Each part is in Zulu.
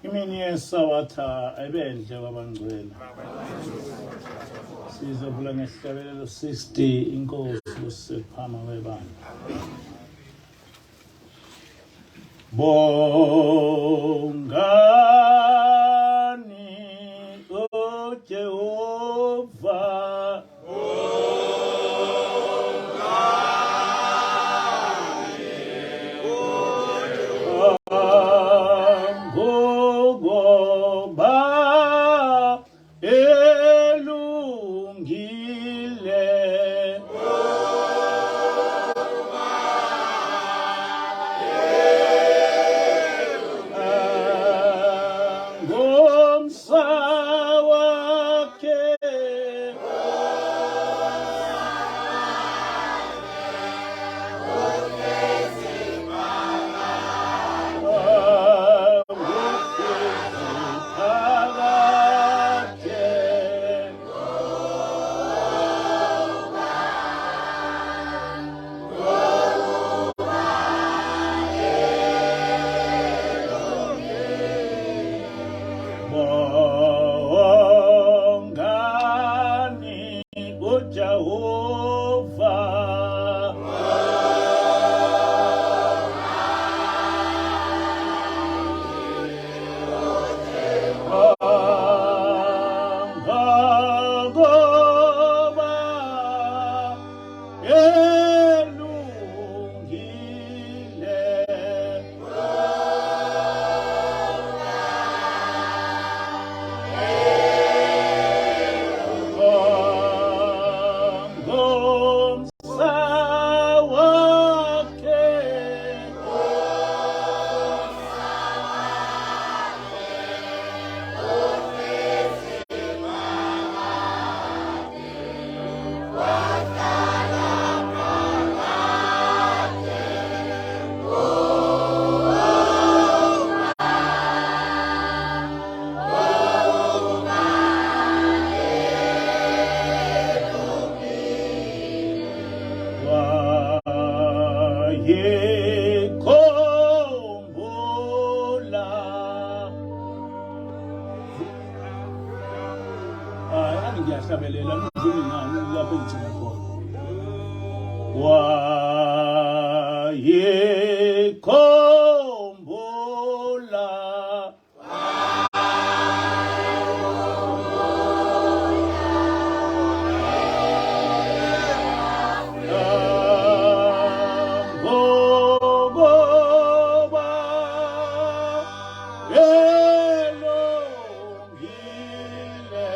Imini yeSabatha ayibendle kwabangcwele. Sizovula ngesihlabelelo 60 inkosi kusephama kwebandla. Bongani uJehova. Ngokuba elungile. Ngomsa wakhe. Bongani uJehova. Ngokuba elungile. Ngomsa wakhe. Wayekhumbula. Hayi, ani ngiyahlabelela ngizwe ngani lapho engigcina khona. Wayekhumbula. Ngokuba elungile.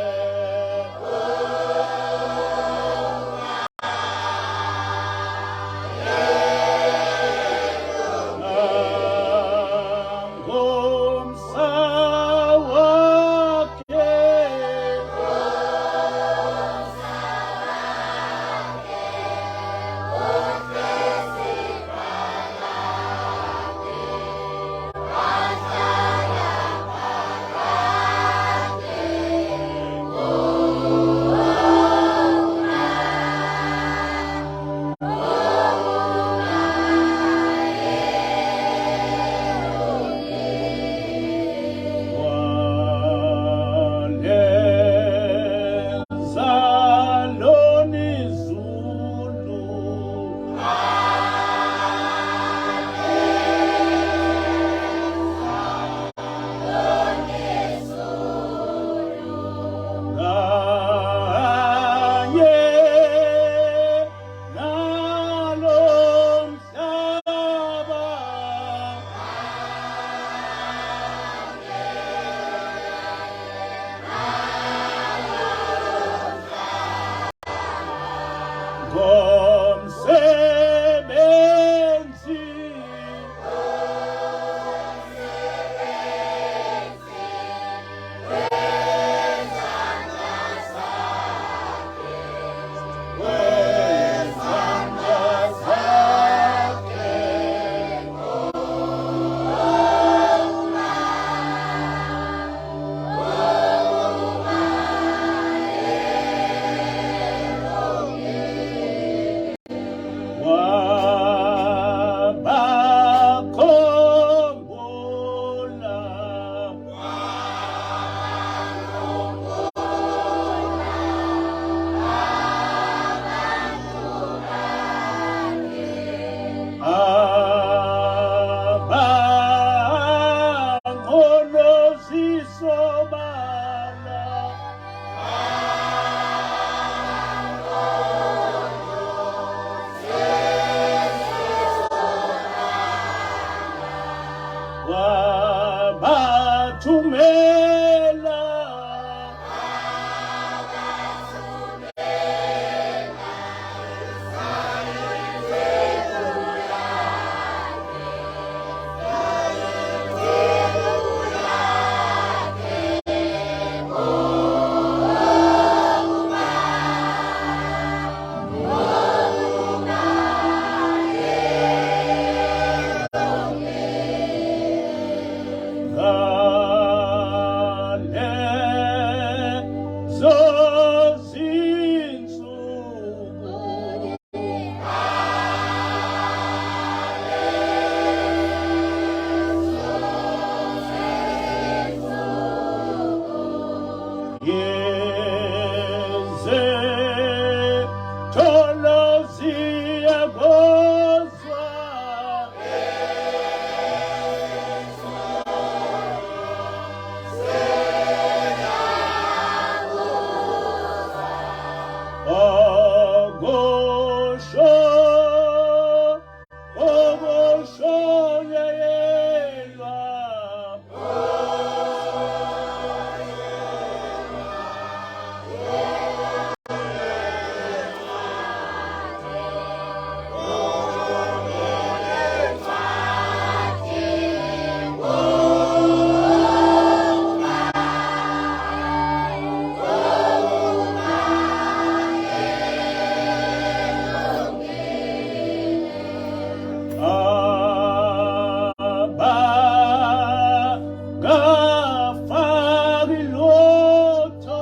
Ngafaki lutho.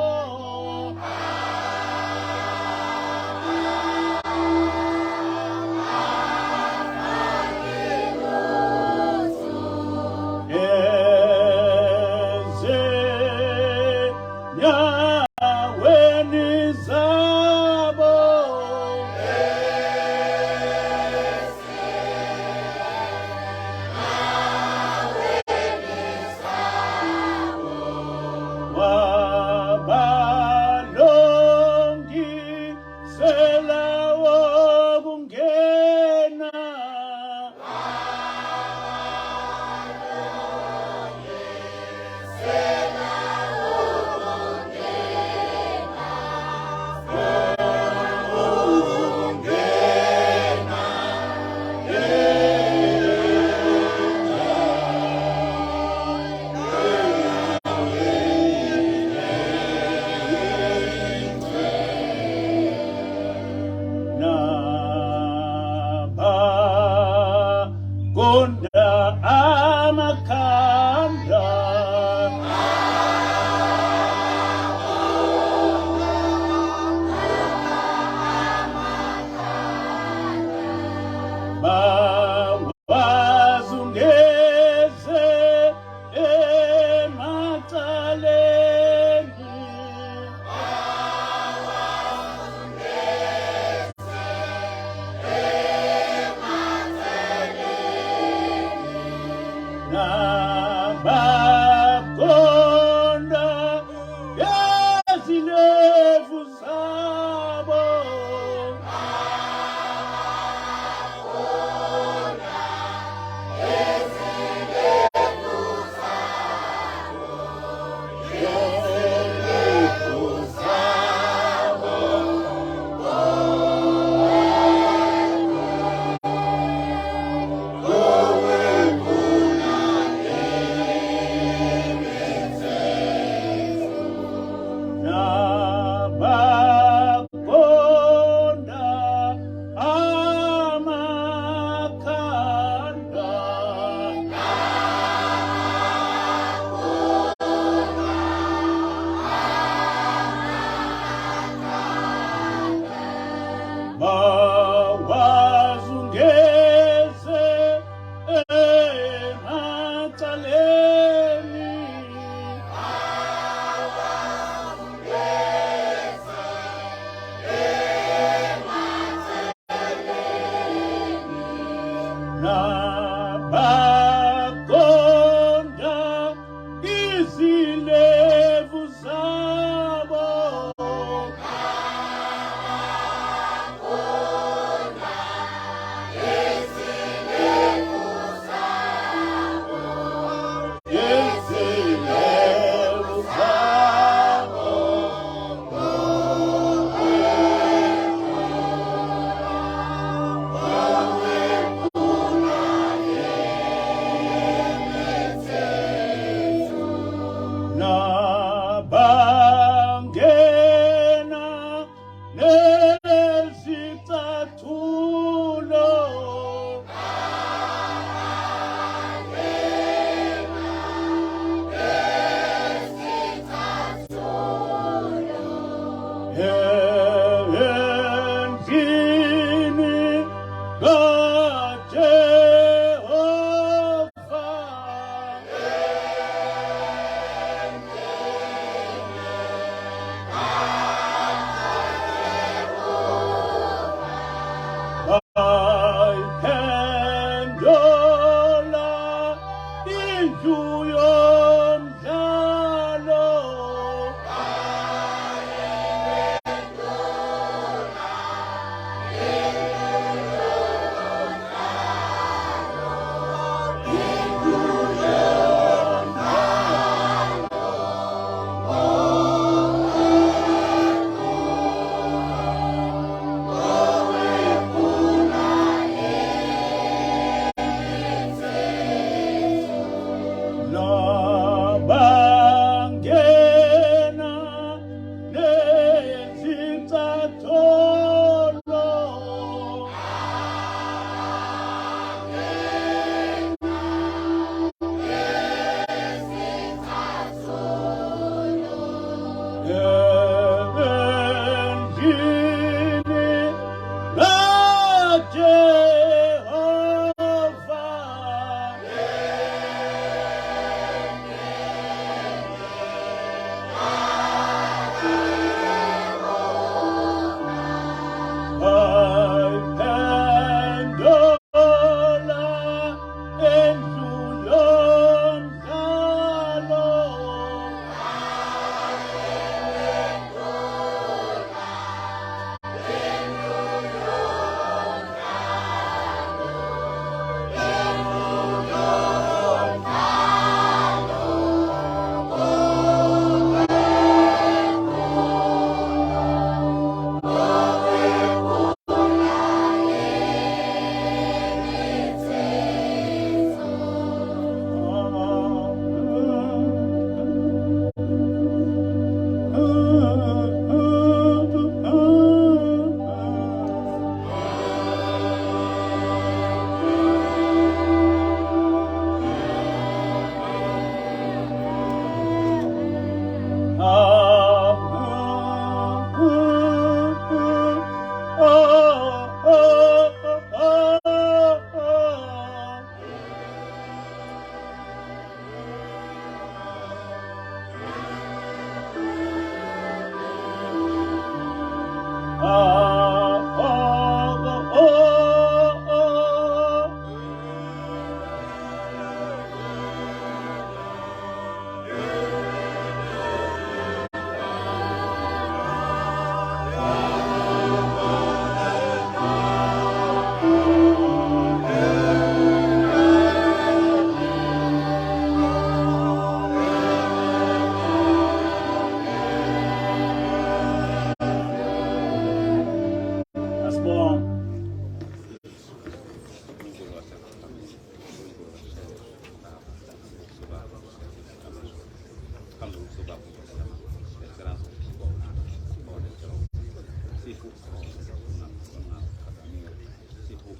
Ezinyaweni zabo.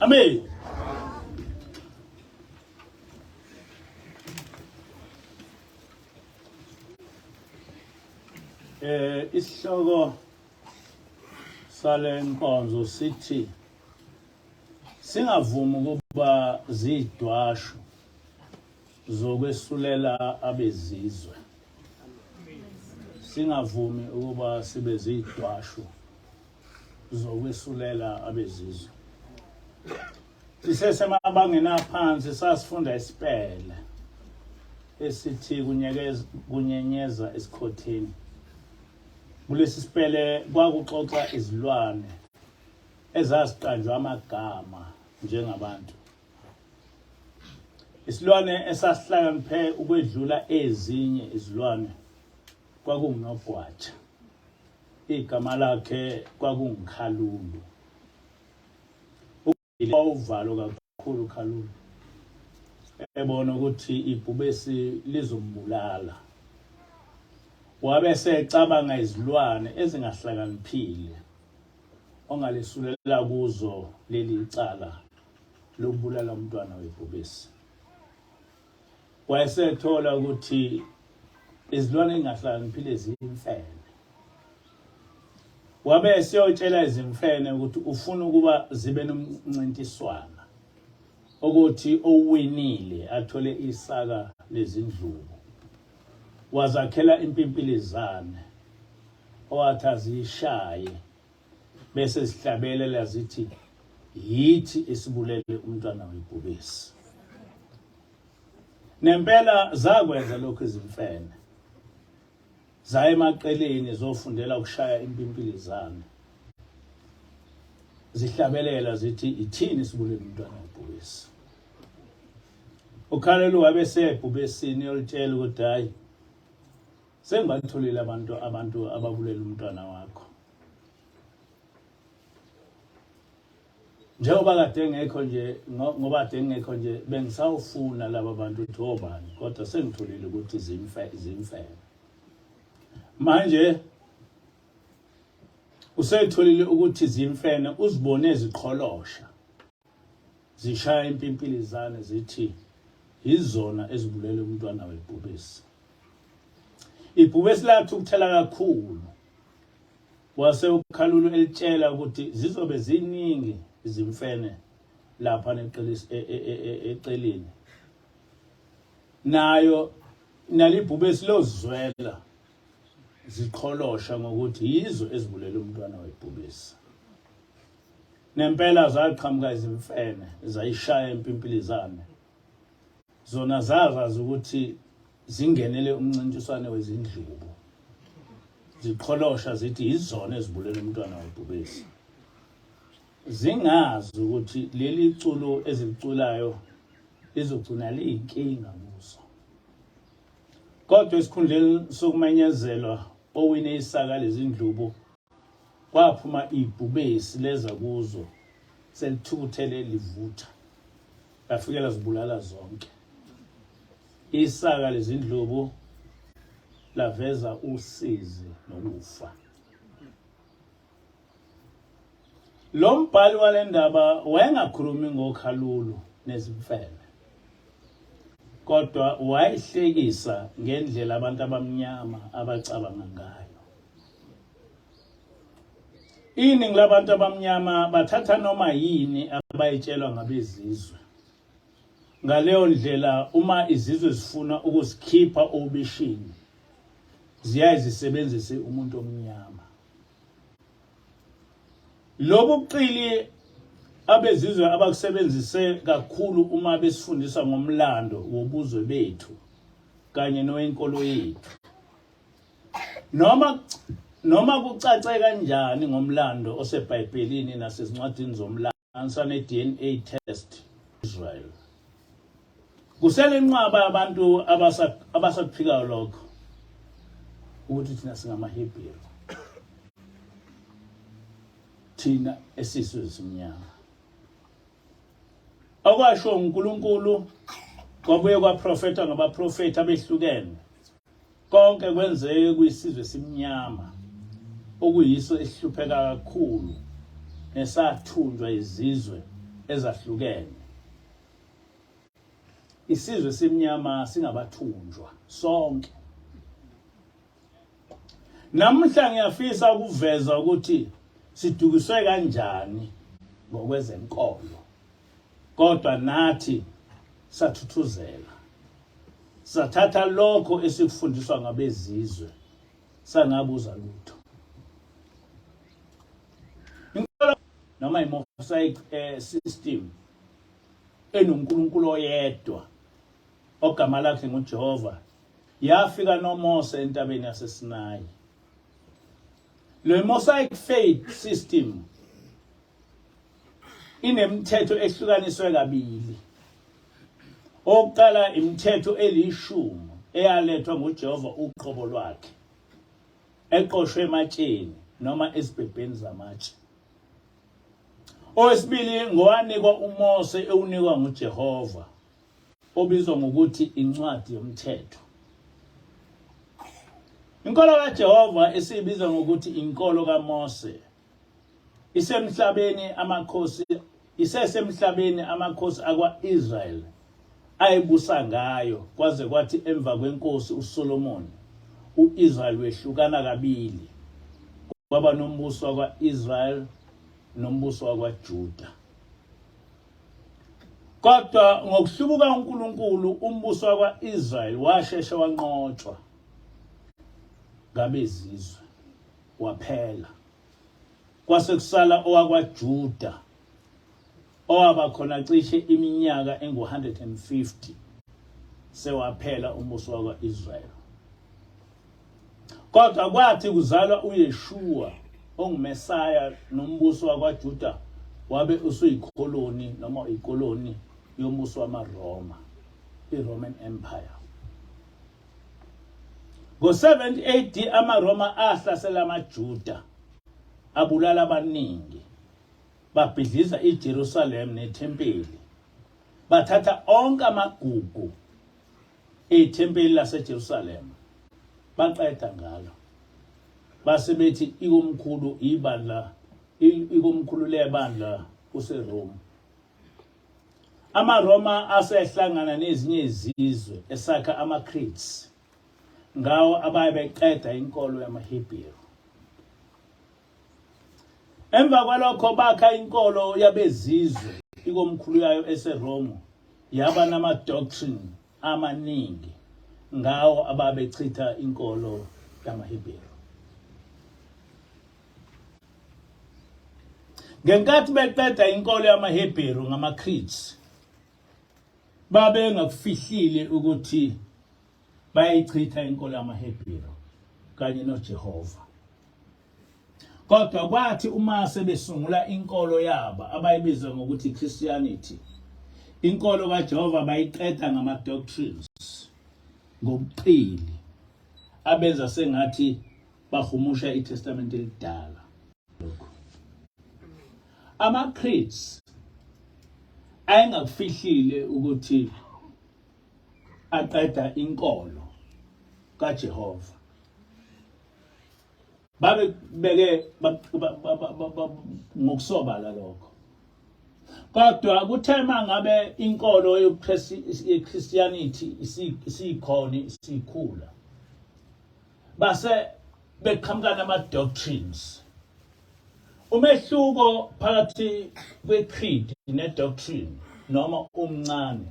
Amen. Isihloko sale nkonzo sithi singavumi ukuba zidwashu zokwesulela abezizwe. Singavumi ukuba sibe zidwashu zokwesulela abezizwe. Sisesemabangeni aphansi sasifunda isipele esithi kunyekeza kunyenyeza esikhotheni. Kulesi sipele kwakuxoxa izilwane ezaziqanjwa amagama njengabantu. Isilwane esasihlakaniphe ukwedlula ezinye izilwane kwakungunogwaja. Igama lakhe kwakungukhalulu. Uvalo kakhulu Khalulu ebona ukuthi ibhubesi lizombulala. Wabe esecabanga izilwane ezingahlakaniphile ongalisulela kuzo leli cala lokubulala umntwana webhubesi. Wayesethola ukuthi izilwane ezingahlakaniphile ziyimfene. Wabe eseyotshela izimfene ukuthi ufuna ukuba zibe nomncintiswana ukuthi owinile athole isaka lezindlubu. Wazakhela impimpilizane owathi aziyishaye bese zihlabelela zithi yithi esibulele umntwana webhubesi. Nempela zakwenza lokhu izimfene. Zaya emaqeleni zofundela ukushaya impimpilizane. Zihlabelela zithi ithini sibulele umntwana webhubesi. Ukhalelu wabe sebhubesini yolitshela ukuthi hayi sengibatholile abantu abantu ababulela umntwana wakho. Njengoba kade ngekho nje ngoba kade ngekho nje bengisawufuna laba bantu ukuthi obani kodwa sengitholile ukuthi zimfe zimfene. Manje usetholile ukuthi zimfene uzibone ziqholosha zishaya impimpilizane zithi yizona ezibulele umntwana webhubesi. Ibhubesi lathukuthela kakhulu Wase uKhalulu elitshela ukuthi zizobe ziningi izimfene lapha e, e, e, eceleni. Nayo nalibhubesi lozwela ziqholosha ngokuthi yizo ezibulele umntwana webhubesi. Nempela zaqhamuka izimfene zayishaya impimpilizane. Zona zazazi ukuthi zingenele umncintiswane wezindlubu ziqholosha zithi yizona ezibulela umntwana webhubesi zingazi ukuthi leli culo eziliculayo lizogcina liyinkinga kuzo kodwa esikhundleni sokumenyezelwa owine isaka lezindlubu kwaphuma ibhubesi leza kuzo selithukuthele livutha lafikela zibulala zonke Isaka lezindlubu laveza usizi nokufa. Lo mbhali wale ndaba wayengakhulumi ngokhalulu nezimfene kodwa wayehlekisa ngendlela abantu abamnyama abacabanga ngayo. Iningi labantu abamnyama bathatha noma yini abayitshelwa ngabezizwe. Ngaleyo ndlela uma izizwe zifuna ukuzikhipha obishini ziyaye zisebenzise umuntu omnyama. Lobu buqili abezizwe abakusebenzise kakhulu uma besifundisa ngomlando wobuzwe bethu kanye nowenkolo yethu. Noma noma kucace kanjani ngomlando oseBhayibhelini nasezincwadini zomlando answer ne-DNA test Israel. Kuselenqwaba abantu abasakuphikayo lokho ukuthi thina singamaHebheru. Thina esizwe esimnyama. Okwasho uNkulunkulu kwabuye kwaprofetha ngabaprofethi abehlukene. Konke kwenzeke kwisizwe esimnyama okuyiso esihlupheka kakhulu nesathunjwa izizwe ezahlukene. Isizwe esimnyama singabathunjwa sonke. Namuhla ngiyafisa ukuveza ukuthi sidukiswe kanjani ngokwezenkolo. Kodwa nathi sathuthuzela. Sathatha lokho esikufundiswa ngabezizwe sangabuza lutho. Inkolo noma i-mosaic eh, system enoNkulunkulu oyedwa ogama lakhe nguJehova yafika noMose entabeni yaseSinayi. Le Mosaic faith system inemithetho ehlukaniswe kabili. Okokuqala imithetho elishumi eyalethwa nguJehova uqobo lwakhe eqoshwe ematsheni noma ezibhebheni zamatshe. Owesibili ngowanikwa uMose ewunikwa nguJehova obizwa ngokuthi incwadi yomthetho. Inkolo kaJehova esiyibiza ngokuthi inkolo kaMose isemhlabeni amakhosi isesemhlabeni amakhosi akwa-Israyeli ayebusa ngayo kwaze kwathi emva kwenkosi uSolomoni u-Israyeli wehlukana kabili kwaba nombuso wakwa-Israyeli nombuso wakwaJuda. Kodwa ngokuhlubuka uNkulunkulu umbuso wakwa-Israyeli washeshe wanqotshwa ngabezizwe waphela. Kwase kusala owakwaJuda owaba khona cishe iminyaka engu-150 sewaphela umbuso wakwa-Israyeli. Kodwa kwathi kuzalwa uYeshua onguMesaya nombuso wakwaJuda wabe usuyikholoni noma ikoloni yombuso wamaRoma, iRoman Empire. Ngo-70 AD amaRoma ahlasela amaJuda abulala abaningi babhidliza iJerusalem nethempeli bathatha onke amagugu ethempeli laseJerusalem baqeda ngalo base bethi ikomkhulu ibandla ikomkhulu lebandla kuseRome AmaRoma asehlangana nezinye izizwe esakha amaCretes ngawo abaye beqeda inkolo yamaHebheru. Emva kwalokho bakha inkolo yabezizwe ikomkhulu yayo eseRome yaba nama-doctrine amaningi ngawo ababechitha inkolo yamaHebheru. Ngenkathi beqeda inkolo yamaHebheru ngamaCretes babengakufihlile ukuthi bayayichitha inkolo yamaHebheru kanye noJehova. Kodwa kwathi uma sebesungula inkolo yabo abayibiza ngokuthi Christianity, inkolo kaJehova bayiqeda ngama-doctrines ngobuqili abenza sengathi bahumusha iTestamente elidala lokho. AmaCreeds ayengakufihlile ukuthi aqeda inkolo kaJehova. Babebeke ngokusobala lokho. Kodwa kuthe mangabe inkolo yeChristianity isikhona isikhula base beqhamuka nama-doctrines umehluko phakathi kwe-creed ne-doctrine noma umncane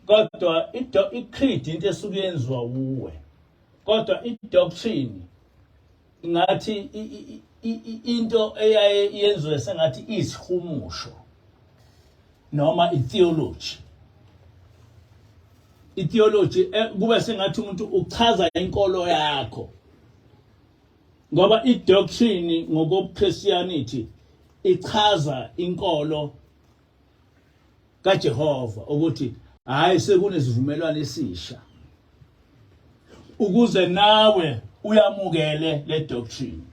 kodwa i-creed into esuke yenziwa wuwe kodwa i-doctrine ngathi into eyaye yenziwe sengathi isihumusho noma i-theology i-theology eh, kube sengathi umuntu uchaza inkolo yakho ngoba i-doctrine ngokobuChristianity ichaza inkolo kaJehova ukuthi hayi sekunesivumelwano esisha ukuze nawe uyamukele le doctrine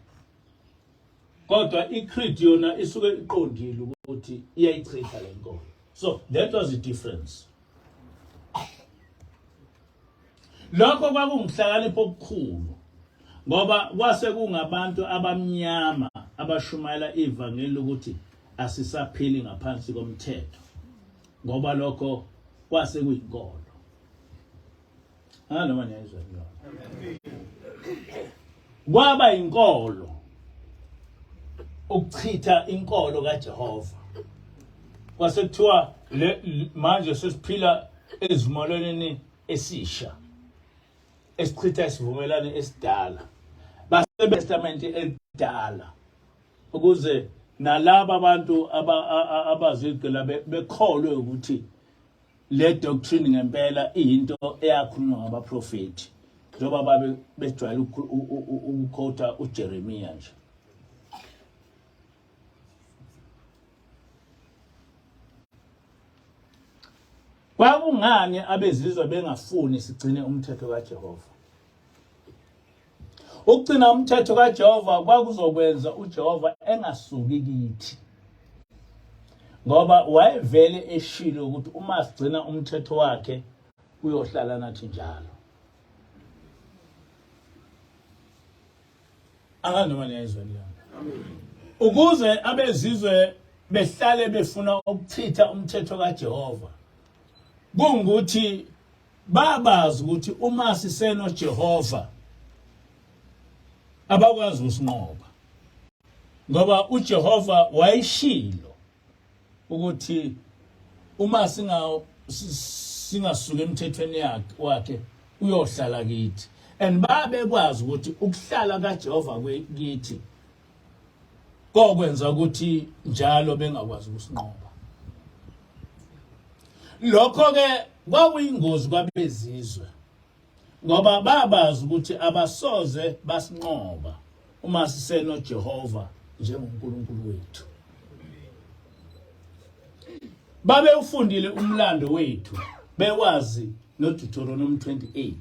kodwa i-creed yona isuke iqondile ukuthi iyayichitha le nkolo so that was the difference. Lokho kwakunguhlakanipho okukhulu ngoba kwase kungabantu abamnyama abashumayela ivangeli ukuthi asisaphili ngaphansi komthetho ngoba lokho kwase kuyinkolo. Noma niyayizwa leyo. Kwaba inkolo ukuchitha inkolo kaJehova. Kwase kuthiwa manje sesiphila esivumelwaneni esisha esichitha isivumelwano esidala. Base Testament elidala ukuze nalaba abantu abazigqila bekholwe ukuthi le doctrine ngempela iyinto eyakhulunywa ngabaprofethi njengoba babe bejwayele ukukhotha uJeremiya nje. Kwakungani abezizwe bengafuni sigcine umthetho kaJehova? Ukugcina umthetho kaJehova kwakuzokwenza uJehova engasuki kithi. Ngoba wayevele eshilo ukuthi uma sigcina umthetho wakhe uyohlala nathi njalo. Angazi noma niyayizwa leyo. Ukuze abezizwe behlale befuna ukuchitha umthetho kaJehova kungukuthi babazi ukuthi uma siseno Jehova abakwazi ukusinqoba ngoba uJehova wayishilo ukuthi uma singa singasuka emthethweni yakhe wakhe uyohlala kithi and babekwazi ukuthi ukuhlala kaJehova kithi kokwenza ukuthi njalo bengakwazi ukusinqoba. Lokho ke kwakuyingozi kwabezizwe ngoba babazi ukuthi abasoze basinqoba uma siseno Jehova njengoNkulunkulu wethu. Babewufundile umlando wethu bewazi noDeuteronomy 28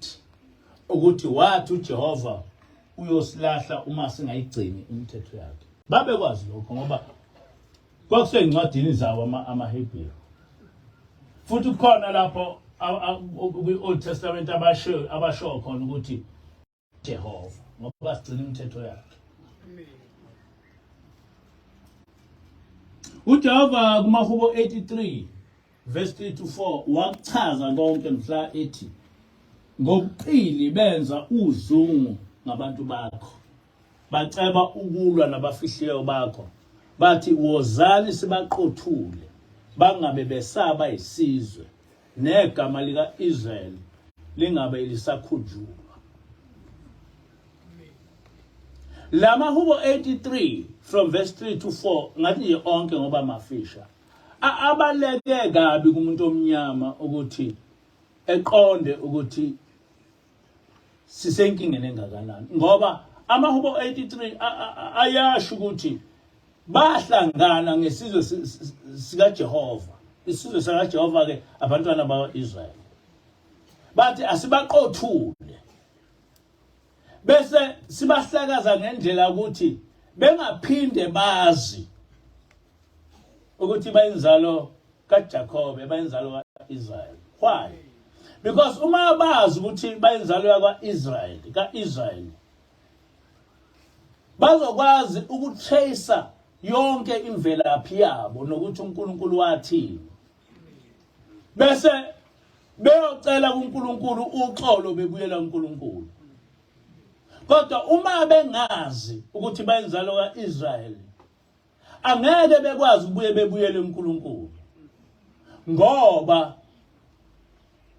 ukuthi wathi uJehova uyosilahla uma singayigcini imithetho yakhe. Babekwazi lokho ngoba kwakuseyincwadini zawo amaHebheru. Futhi kukhona lapho kwi-Old Testament abasho abasho khona ukuthi Jehova ngoba sigcina imithetho yakhe. UJehova kumaHubo 83 verse 3 to 4 wakuchaza konke mhla ethi ngobuqili benza uzungu ngabantu bakho baceba ukulwa nabafihliweyo bakho bathi wozani sibaqothule bangabe besaba isizwe negama lika-Israyeli lingabe lisakhunjulwa. Lamahubo 83 from verse 3 to 4 ngathi nje onke ngoba mafisha abaleke kabi kumuntu omnyama ukuthi eqonde ukuthi sisenkingeni engakanani ngoba amahubo 83 ayasho ukuthi bahlangana ngesizwe sikaJehova isizwe sikaJehova ke abantwana bakwaIsrael bathi asibaqothule bese sibahlakaza ngendlela ukuthi bengaphinde bazi ukuthi bayinzalo kaJakobe bayinzalo kaIsrael why because uma bazi ukuthi bayinzalo yakwaIsrael kaIsrael bazokwazi ukutracer yonke imvelaphi yabo nokuthi uNkulunkulu wathini bese beyocela kuNkulunkulu uxolo bebuyela kuNkulunkulu kodwa uma bengazi ukuthi bayinzalo kaIsrael angeke bekwazi ukubuye bebuyele kuNkulunkulu ngoba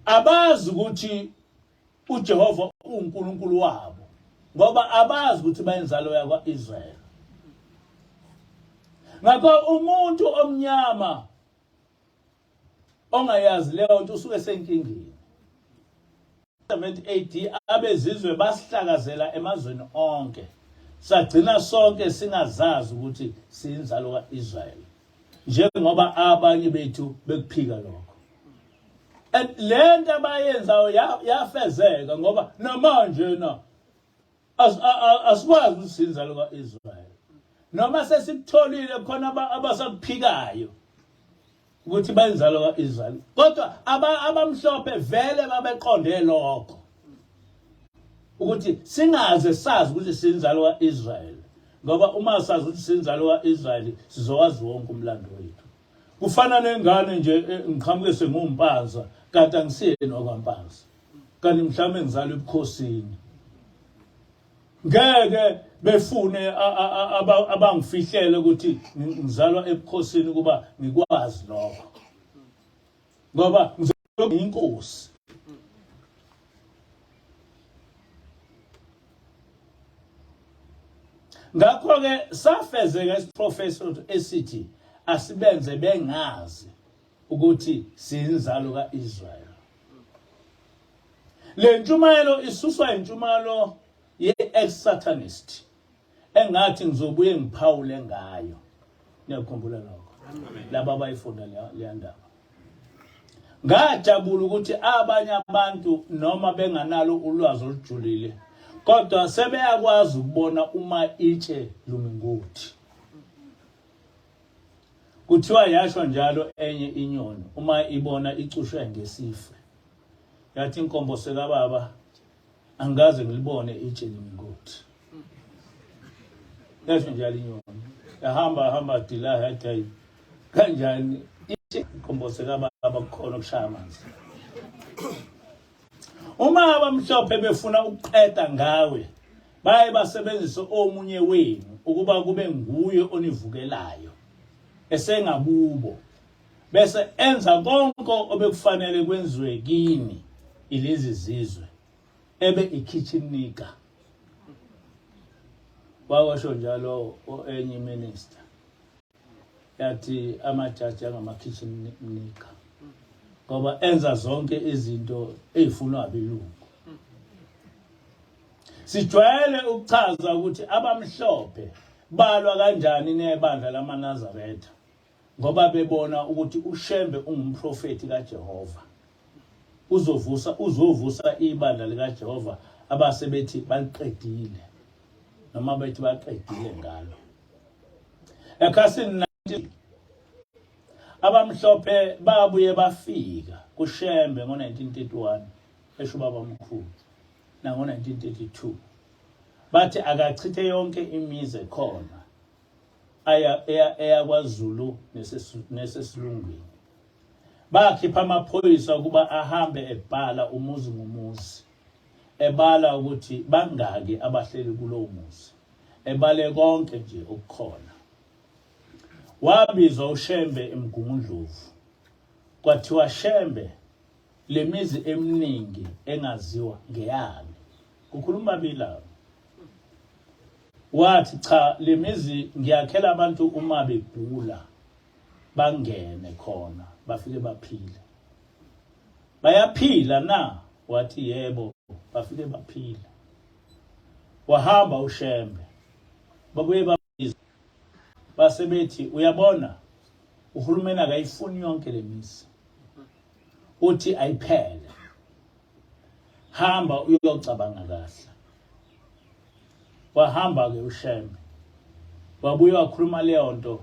abazi ukuthi uJehova uNkulunkulu wabo ngoba abazi ukuthi bayinzalo yakwaIsrael ngakho umuntu omnyama ongayazi leyo nto usuke senkingeni 70 AD abezizwe basihlakazela emazweni onke sagcina sonke singazazi ukuthi siyinzalo kaIsrael njengoba abanye bethu bekuphika lokho and lento abayenzayo yafezeka ngoba namanje na asikwazi ukuthi siyinzalo kaIsrael noma sesikutholile khona abasakuphikayo ukuthi bayinzalo kaIsrael kodwa abamhlophe vele babeqonde lokho. Ukuthi singaze sazi ukuthi sinzalo kaIsrael, ngoba uma sazi ukuthi sinzalo kaIsrael sizowazi wonke umlando wethu. Kufana nengane nje eh, ngiqhamuke sengumpanza kanti angisiyena wakwaMpanza. Kanti mhlawumbe ngizalwa ebukhosini. Ngeke befune abangifihlele ukuthi ngizalwa ebukhosini kuba ngikwazi lokho. Ngoba ngizobe inkosi. Ngakho-ke safezeka isiprofeso esithi asibenze bengazi ukuthi siyinzalo ka-Israyeli. Le ntshumayelo isuswa intshumayelo ye-ex-satanist engathi ngizobuye ngiphawule ngayo. Niyakukhumbula lokho? Laba abayifunda leya ndaba. Ngajabula ukuthi abanye abantu noma benganalo ulwazi olujulile kodwa sebeyakwazi ukubona uma itshe lumingothi. Kuthiwa yasho njalo enye inyoni uma ibona icushwe ngesife. Yathi inkombo sekababa angikaze ngilibone itshe limingothi. Yasho njalo inyoni. Yahamba hamba dila yathi hayi kanjani itshe inkombo sekababa kukhona okushaya amanzi. Uma abamhlophe befuna ukuqeda ngawe baye basebenzise omunye wenu ukuba kube nguye onivukelayo esengakubo bese enza konke obekufanele kwenziwe kini ilezi zizwe ebe ikitchen nika wawasho njalo enye minister yathi amajaji angama-kitchen nika ngoba enza zonke izinto ezifunwa abelungu. Sijwayele ukuchaza ukuthi abamhlophe balwa kanjani nebandla lamaNazaretha ngoba bebona ukuthi uShembe ungumprofeti kaJehova. Uzovusa uzovusa ibandla likaJehova abase bethi baliqedile noma bethi baqedile ngalo. Ekhasini 19 abamhlophe babuye bafika kuShembe ngo-1931 esho ubabamkhulu nango-1932 bathi akachithe yonke imizi ekhona aya eyakwaZulu nesesilungwini bakhipha amaphoyisa ukuba ahambe ebhala umuzi ngomuzi ebala ukuthi bangaki abahleli kulowo muzi ebale konke nje okukhona wabizwa uShembe eMgungundlovu kwathiwa Shembe lemizi eminingi engaziwa ngeyani kukhuluma bila wathi cha lemizi ngiyakhela abantu uma begula bangene khona bafike baphile bayaphila na wathi yebo bafike baphila wahamba uShembe babuye babiza base bethi uyabona uhulumeni akayifuni yonke lemizi uthi ayiphele hamba uyocabanga kahle wahamba ke uShembe wabuye wakhuluma leyo nto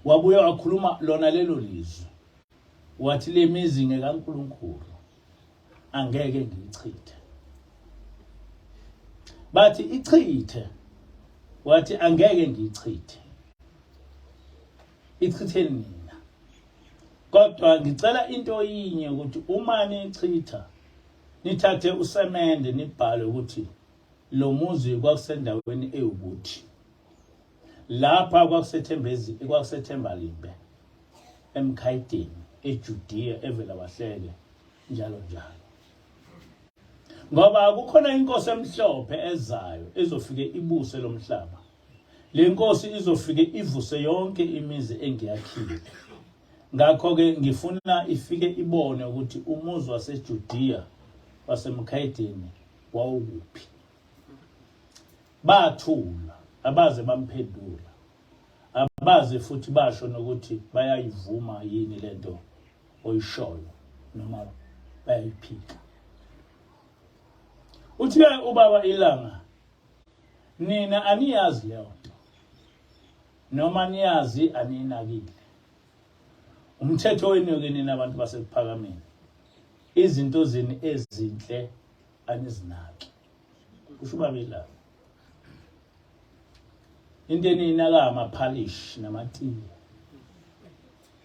wabuye wakhuluma lona lelo lizwi wathi le mizi ngekaNkulunkulu angeke ngiyichithe bathi ichithe wathi angeke ngiyichithe ichitheni nina kodwa ngicela into yinye ukuthi uma nichitha nithathe usemende nibhale ukuthi lo muzi kwakusendaweni ewukuthi lapha kwakusethembezi kwakusethembalimbe emkhayideni eJudea evela wahleke njalo njalo ngoba kukhona inkosi emhlophe ezayo ezofike ibuse lomhlaba Le nkosi izofike ivuse yonke imizi engiyakhile. Ngakho-ke ngifuna ifike ibone ukuthi umuzi waseJudiya waseMkhayideni wawukuphi. Bathula, abaze bamphendula. Abaze futhi basho nokuthi bayayivuma yini lento oyishoyo noma bayayiphika. Uthi-ke ubaba ilanga Nina aniyazi leyo nto. Noma niyazi aninakile. Umthetho wenu ke nina abantu basekuphakameni. Izinto zenu ezinhle anizinaki. Kusho ubaba ilanga. Into eniyinaka amaphalishi namatiye.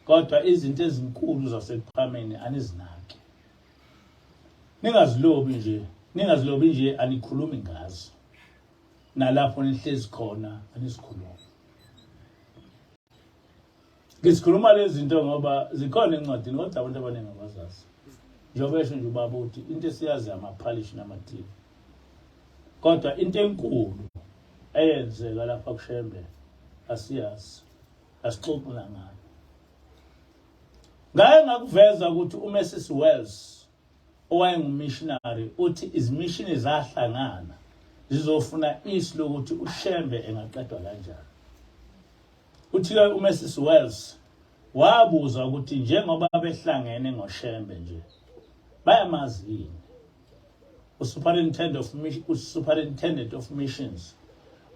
Kodwa izinto ezinkulu zasekuphakameni anizinaki. Ningazilobi nje, ningazilobi nje anikhulumi ngazo. Nalapho nihlezi khona anisikhulumi. Ngisikhuluma lezi zinto ngoba zikhona encwadini kodwa abantu abaningi abazazi. Njengoba esho nje ubaba uthi into esiyazi amaphalishi namatiye. Kodwa into enkulu eyenzeka lapha kuShembe asiyazi. Asixoxi nangayo. Ngaye ngakuveza ukuthi uMrs Wells owayengumissionary uthi izimishini zahlangana zizofuna isu lokuthi uShembe engaqedwa kanjani. Uthi-ke uMrs Wells wabuza ukuthi njengoba behlangene ngoShembe nje bayamazi yini usuperintendent of usuperintendent of missions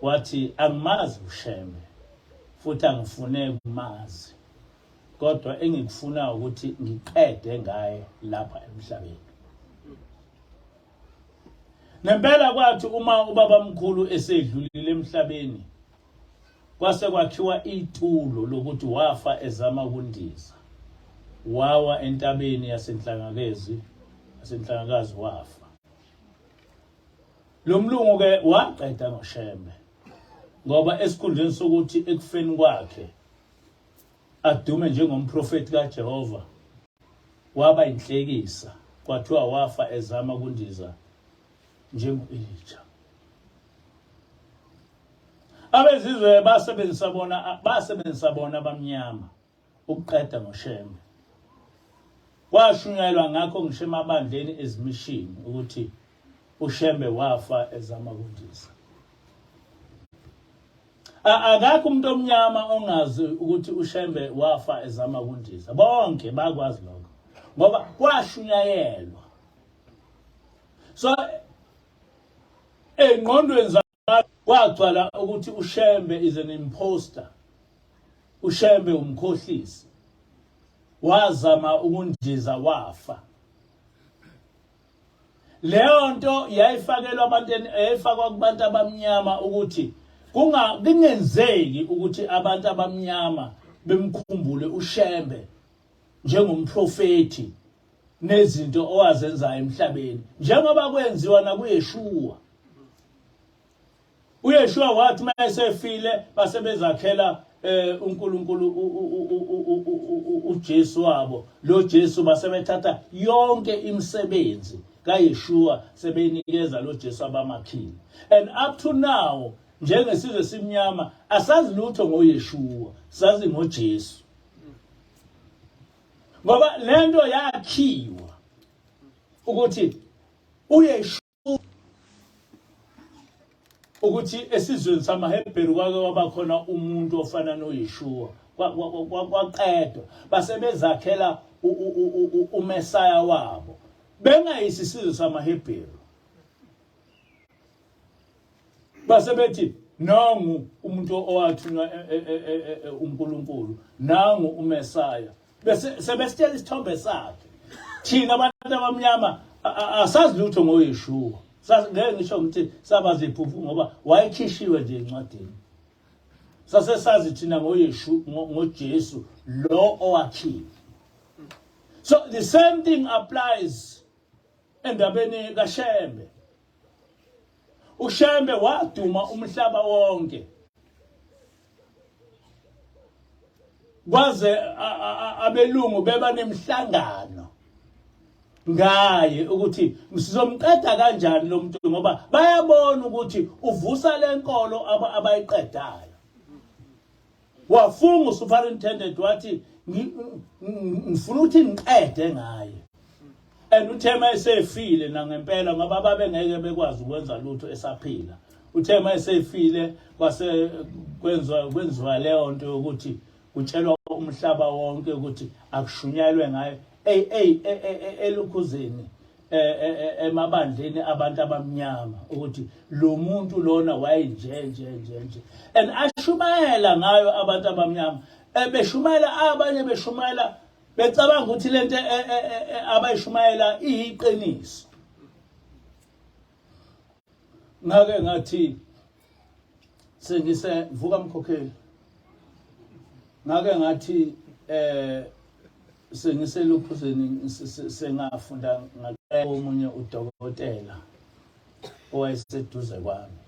wathi angimazi uShembe futhi angifune kumazi kodwa engikufuna ukuthi ngiqede ngaye lapha emhlabeni. Nempela kwathi uma ubabamkhulu esedlulile emhlabeni kwase kwakhiwa itulo lokuthi wafa ezama ukundiza wawa entabeni yasenhlangakezi yasenhlangakazi wafa. Lo mlungu ke waqeda ngoShembe ngoba esikhundleni sokuthi ekufeni kwakhe adume njengomprofeti kaJehova waba inhlekisa kwathiwa wafa ezama ukundiza njengo-Elija. Abezizwe basebenzisa bona basebenzisa bona abamnyama ukuqeda ngoShembe. Kwashunyayelwa ngakho ngisho emabandleni ezimishini ukuthi uShembe wafa ezama ukundiza. Akakho umuntu omnyama ongazi ukuthi uShembe wafa ezama ukundiza. Bonke bakwazi lokho. Ngoba kwashunyayelwa. So engqondweni zabantu kwagcwala ukuthi uShembe is an imposter. uShembe umkhohlisi. Wazama ukundiza wafa. Leyo nto yayifakelwa abantu yayifakwa kubantu abamnyama ukuthi kunga kungenzeki ukuthi abantu abamnyama bemkhumbule uShembe njengomprofeti nezinto owazenzayo emhlabeni njengoba kwenziwa nakuYeshua. uYeshua wathi uma esefile base bezakhela eh uNkulunkulu uJesu wabo lo Jesu basebethatha yonke imisebenzi kaYeshua sebeyinikeza lo Jesu abamakhile and up to now njengesizwe simnyama asazi lutho ngoYeshua sazi ngoJesu ngoba lento yakhiwa ukuthi uYeshua ukuthi esizweni samaHebheru kwake kwaba khona umuntu ofana noYeshua kwaqedwa basebezakhela uMesaya wabo bengayisi isizwe samaHebheru base bethi nangu umuntu owathunywa e, e, e, uNkulunkulu nangu uMesaya bese sebesitshela isithombe sakhe thina abantu abamnyama asazi lutho ngoYeshua ngeke ngisho ngithi saba ziphuphu ngoba wayekhishiwe nje encwadini sase sazi thina ngoYeshu ngoJesu lo owakhiwe so the same thing applies endabeni kaShembe uShembe waduma umhlaba wonke kwaze abelungu beba nemhlangano ngaye ukuthi sizomqeda kanjani lo muntu ngoba bayabona ukuthi uvusa lenkolo abayiqedayo wafunga usuperintendent wathi ngifuna ukuthi ngiqede ngaye and uthe uma esefile nangempela ngoba babengeke bekwazi ukwenza lutho esaphila uthe uma esefile kwase kwenziwa kwenziwa leyo nto yokuthi kutshelwa umhlaba wonke ukuthi akushunyayelwe ngayo ey ey e, e, e, elukhuzeni emabandleni abantu abamnyama ukuthi lo muntu lona wayenje nje nje nje and ashumayela ngayo abantu abamnyama beshumayela abanye beshumayela becabanga ukuthi lento abayishumayela iyiqiniso. Ngake ngathi sengise vuka mkhokheli. Ngake ngathi eh sengiseluphuzeni sengafunda ngaqeda omunye udokotela owayeseduze kwami.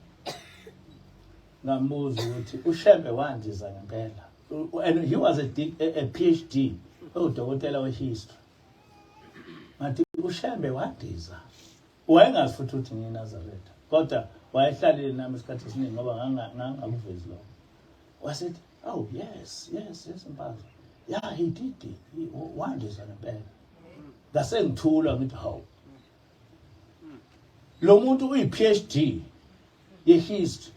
Ngambuza ukuthi uShembe wandiza ngempela. And he was a, a, a PhD, udokotela wehistory. Ngathi uShembe wadiza. Wayengazi futhi ukuthi ngiyiNazaretha. Kodwa wayehlalile nami isikhathi esiningi ngoba ngangakuvezi lokho. Wasethi, oh yes, yes, yes Mpanza. Yeah, he did it. Wandiza ngempela. Ngase ngithula ngithi hawu. Lo muntu uyi-PhD ye-history.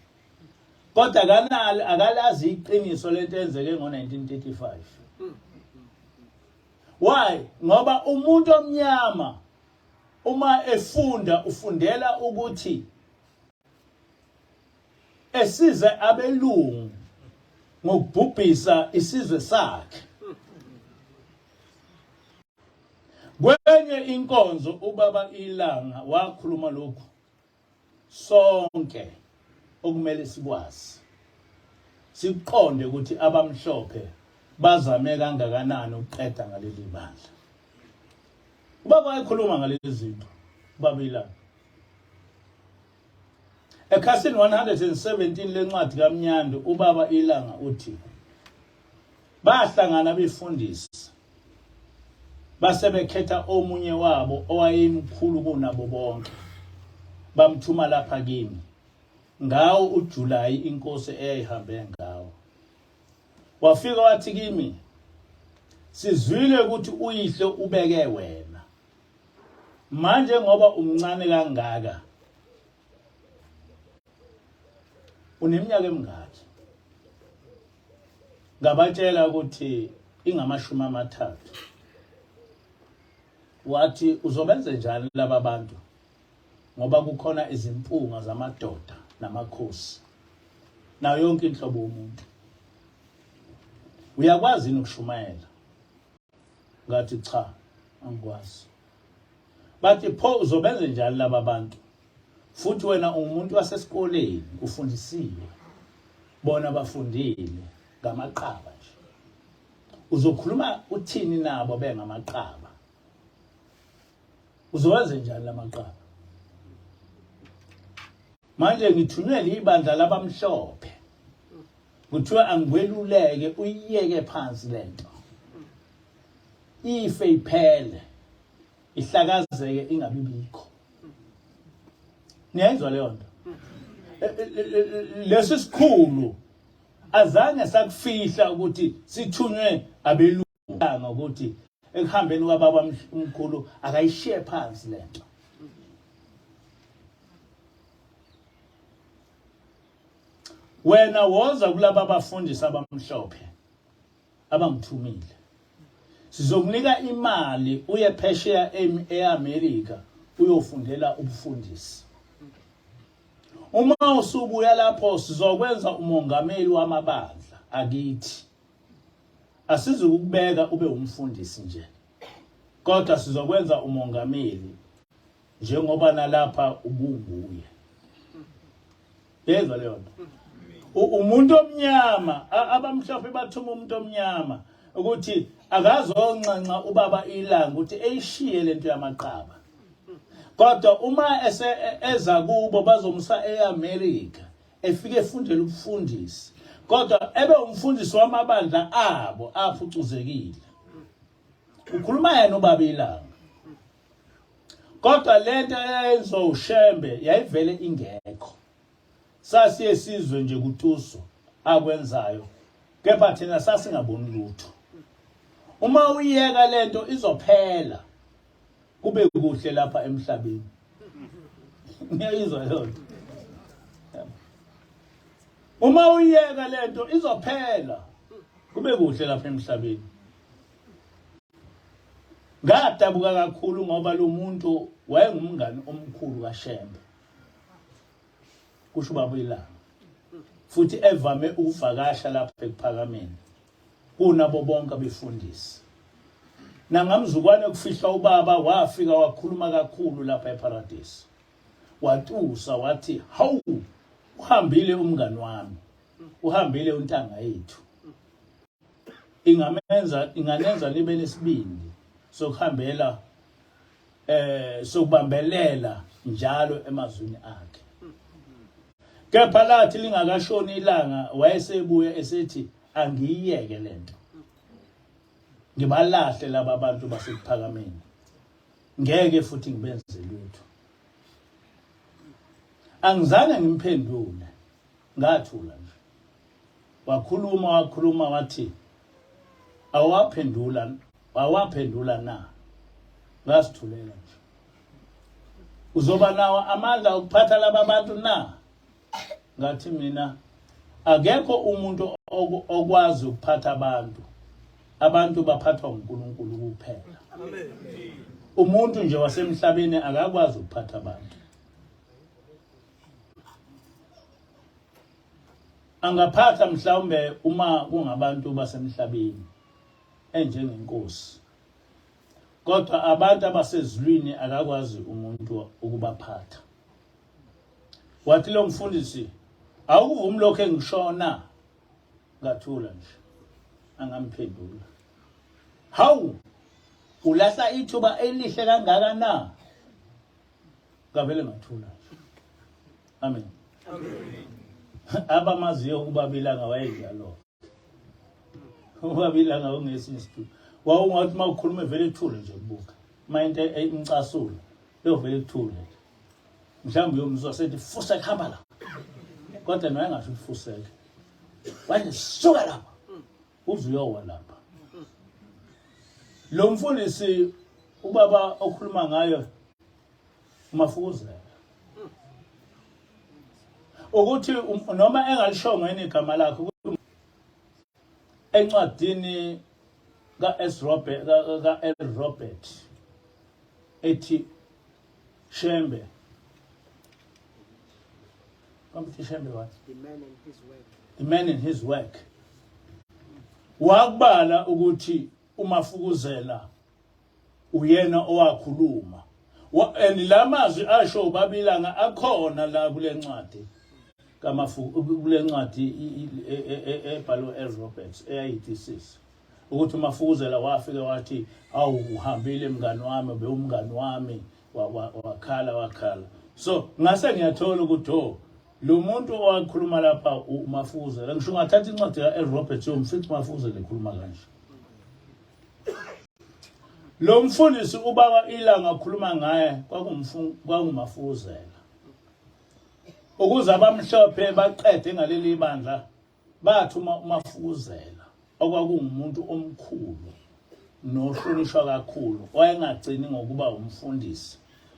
Kodwa akanalo akalazi iqiniso lento eyenzeke ngo-1935. Why? Ngoba umuntu omnyama uma efunda ufundela ukuthi esize abelungu ngokubhubhisa isizwe sakhe. Kwenye inkonzo ubaba iLanga wakhuluma lokhu sonke okumele sikwazi sikuqonde ukuthi abamhlophe bazame kangakanani ukuqeda ngaleli bandla. Ubaba wayekhuluma ngalezi zinto ubaba iLanga. Ekhasini 117 lencwadi kaMnyandu ubaba iLanga uthi bahlangana abefundisi base bekhetha omunye wabo owayemkhulu kunabo bonke bamthuma lapha kimi ngawo uJuly inkosi eyayihambe ngawo wafika wathi kimi sizwile ukuthi uyihlo ubeke wena manje ngoba umncane kangaka uneminyaka emingaki ngabatshela ukuthi ingamashumi amathathu wathi uzobenze njani laba bantu ngoba kukhona izimpunga zamadoda namakhosi nayo yonke inhlobo yomuntu uyakwazi yini ukushumayela ngathi cha angikwazi bathi pho uzobenze njani laba bantu futhi wena ungumuntu wasesikoleni ufundisiwe bona bafundile ngamaqaba nje uzokhuluma uthini nabo bengamaqaba uzowenze njani lamaqaba manje ngithunywe libandla labamhlophe kuthiwa angikweluleke uyiyeke phansi lento ife iphele ihlakazeke ingabi bikho niyayizwa leyo nto e, e, e, lesi sikhulu azange sakufihla ukuthi sithunywe abelungu ukuthi ekuhambeni kwababa umkhulu akayishiye phansi lento wena woza kulaba bafundisi abamhlophe abangithumile sizokunika imali uye phesheya eAmerica uyofundela ubufundisi uma usubuya lapho sizokwenza umongameli wamabandla akithi asizukukubeka ube umfundisi nje kodwa sizokwenza umongameli njengoba nalapha ubunguye yezwa leyo nto umuntu omnyama abamhlophe bathuma umuntu omnyama ukuthi akazonxenxa ubaba ilanga ukuthi eyishiye lento yamaqaba kodwa uma ese eza kubo bazomsa eAmerica efike efundela ubufundisi kodwa ebe umfundisi wamabandla abo aphucuzekile ukhuluma yena ubaba ilanga kodwa lento eyayenziwa uShembe yayivele ingekho sasiye sizwe nje kutuso akwenzayo kepha thina sasingaboni lutho uma uyeka lento izophela kube kuhle lapha emhlabeni ngiyayizwa leyo nto uma uyeka lento izophela kube kuhle lapha emhlabeni Ngadabuka kakhulu ngoba lo muntu wayengumngani omkhulu kaShembe. Kusho ubaba uYilanga. Futhi evame ukuvakasha lapha ekuphakameni kunabo bonke abefundisi. Nangamzukwane kufihlwa ubaba wafika wakhuluma kakhulu lapha eParadise. Watusa wathi, "Hawu, uhambile umngani wami. Uhambile untanga yethu." Ingamenza inganenza nibe nesibindi sokuhambela eh sokubambelela njalo emazwini akhe. Kepha lathi lingakashoni ilanga wayesebuya esethi angiyiyeke lento. Ngibalahle laba bantu basekuphakameni. Ngeke futhi ngibenze lutho. Angizange ngimphendule. Ngathula nje. Wakhuluma wakhuluma wathi awaphendula awaphendula na? Ngasithulela nje. Uzoba nawo amandla okuphatha laba bantu na? Ngathi mina akekho umuntu okwazi ukuphatha abantu. Abantu baphathwa uNkulunkulu kuphela. Umuntu nje wasemhlabeni akakwazi ukuphatha abantu. Angaphatha mhlawumbe uma kungabantu basemhlabeni enjengenkosi. Kodwa abantu abasezulwini akakwazi umuntu ukubaphatha. Wathi lo mfundisi awukuvumi lokho engishona ngathula nje angamphendula. Hawu ulahla ithuba elihle kangaka na? Ngavele ngathula nje. Amen. Amen. Abamaziyo ubabilanga wayenjalo. Ubabilanga ungesinye isitulo. Wawungathi uma ukhuluma vele ethule nje kubuka. Uma into imcasula yovele ethule. Mhlawumbe uyomzwa sethi fusek hamba la. Kodwa naye engasho ukuthi fusek. Wathi suka lapha. Uze uyowa lapha. Lo mfundisi ubaba okhuluma ngayo umafukuzela. Ukuthi um, noma engalishongo yini igama lakhe encwadini ka-S Robert ka-L Robert ethi Shembe Kambe Shembe what? The man and his work. The man and his work. Wakubala ukuthi umafukuzela uyena owakhuluma. And lamazwi asho ubabilanga akhona la kule ncwadi kamafu kule ncwadi ebhalwe L Roberts eyayithesis ukuthi umafukuzela wafike wathi awu uhambile mngani wami bewumngani wami wakhala wakhala so ngase ngiyathola ukuthi oh lo muntu owakhuluma lapha umafukuzela ngisho ungathatha incwadi ka-L Roberts yomfica umafukuzela ekhuluma kanje lo mfundisi ubaba ilanga akhuluma ngaye kwakungumafukuzela ukuze abamhlophe baqede ngaleli bandla bathuma umafukuzela okwakungumuntu omkhulu nohlonishwa kakhulu wayengagcini ngokuba umfundisi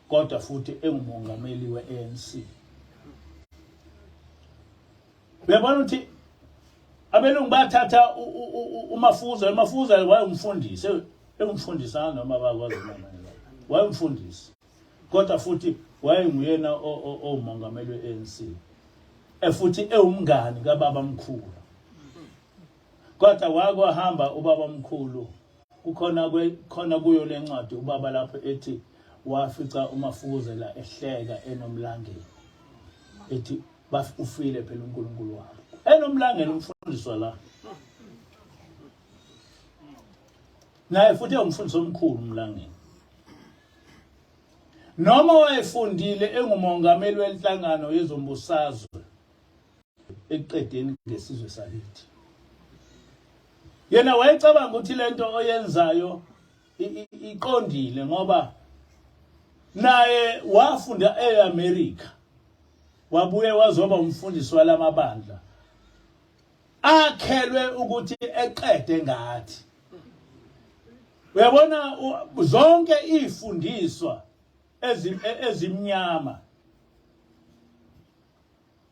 kodwa futhi engumongameli we-ANC uyabona ukuthi abelungu bathatha umafukuzela umafukuzela wayengumfundisi engumfundisi noma bakwazi noma wayengumfundisi kodwa futhi wayenguyena owumongameli we-ANC futhi ewumngani kababa mkhulu kodwa wakwahamba ubaba mkhulu kukhona khona kuyo lencwadi ubaba lapho ethi wafica umafukuzela ehleka enomlangeni ethi ufile phela uNkulunkulu wabo enomlangeni umfundiswa la naye futhi ewumfundisi omkhulu umlangeni noma wayefundile engumongameli wenhlangano yezombusazwe ekuqedeni ngesizwe sakithi yena wayecabanga ukuthi lento oyenzayo iqondile ngoba naye wafunda eAmerica wabuye wazoba umfundisi walamabandla akhelwe ukuthi eqede ngathi uyabona zonke izifundiswa ezimnyama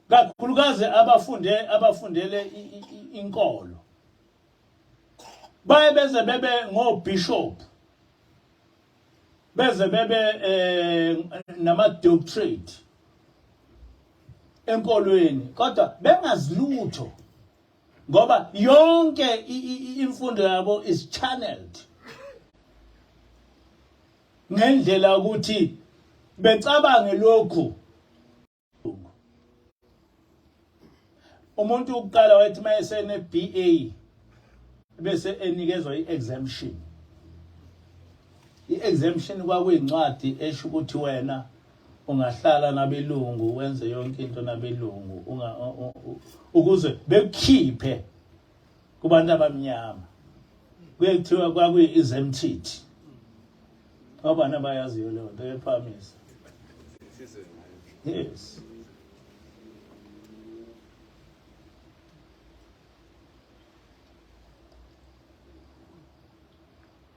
kakhulukazi abafunde abafundele inkolo baye beze bebe ngobishop beze bebe eh, nama doctorate enkolweni kodwa bengazilutho ngoba yonke imfundo yabo is channeled ngendlela ukuthi becabange lokhu. Umuntu ukuqala wayethi uma esene BA bese enikezwa i-exemption. I-exemption kwakuyincwadi esho ukuthi wena ungahlala nabelungu wenze yonke into nabelungu unga ukuze bekukhiphe kubantu abamnyama. Kuye kuthiwa kwakuyi-exempted. Obani abayaziyo leyo nto yephamisa. Yes.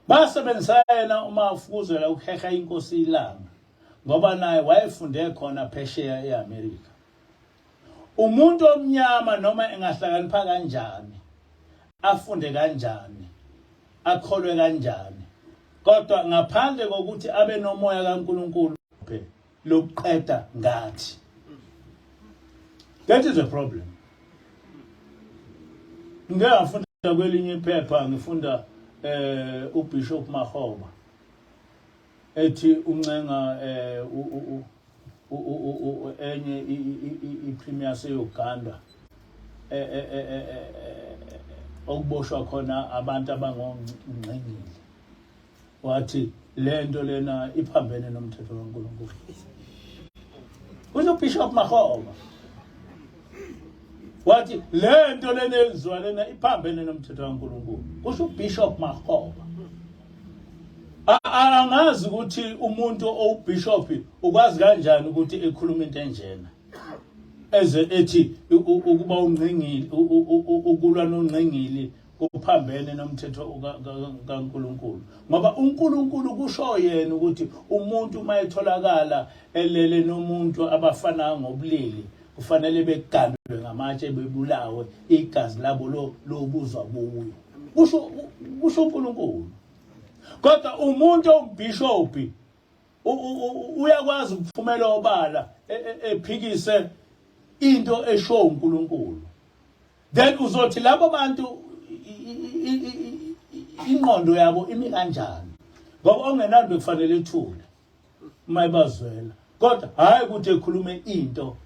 Basebenzisa yena uma ufukuzela ukuheha inkosi ilanga ngoba naye wayefunde khona phesheya eAmerica. Umuntu omnyama noma engahlakanipha kanjani, afunde kanjani, akholwe kanjani, kodwa ngaphandle kokuthi abe nomoya kaNkulunkulu lokuqeda ngathi. That is a problem. Ngike ngafunda kwelinye iphepha ngifunda eh uBishop Mahoba ethi uncenga eh enye i-premier yase-Uganda eh, eh, eh, okuboshwa khona abantu abangongqingili wathi lento lena iphambene nomthetho kaNkulunkulu. Kusho Bishop Mahoba wathi lento lena yenziwa lena iphambene nomthetho kaNkulunkulu. Kusho Bishop Mahoba. Angazi ukuthi umuntu owubishop ukwazi kanjani ukuthi ekhuluma into enjena. Eze ethi ukuba ungqingili ukulwa nongqingili kuphambene nomthetho kaNkulunkulu ngoba uNkulunkulu kusho yena ukuthi umuntu uma etholakala elele nomuntu abafana ngobulili kufanele begandwe ngamatshe bebulawe igazi labo lobuzwa kuyo kusho kusho uNkulunkulu kodwa umuntu owumbhishobhi uyakwazi ukuphumela obala e, e, ephikise into esho uNkulunkulu then uzothi labo bantu ingqondo yabo imi kanjani ngoba ongenani bekufanele ethule uma ebazwela kodwa hhayi ukuthi ekhulume into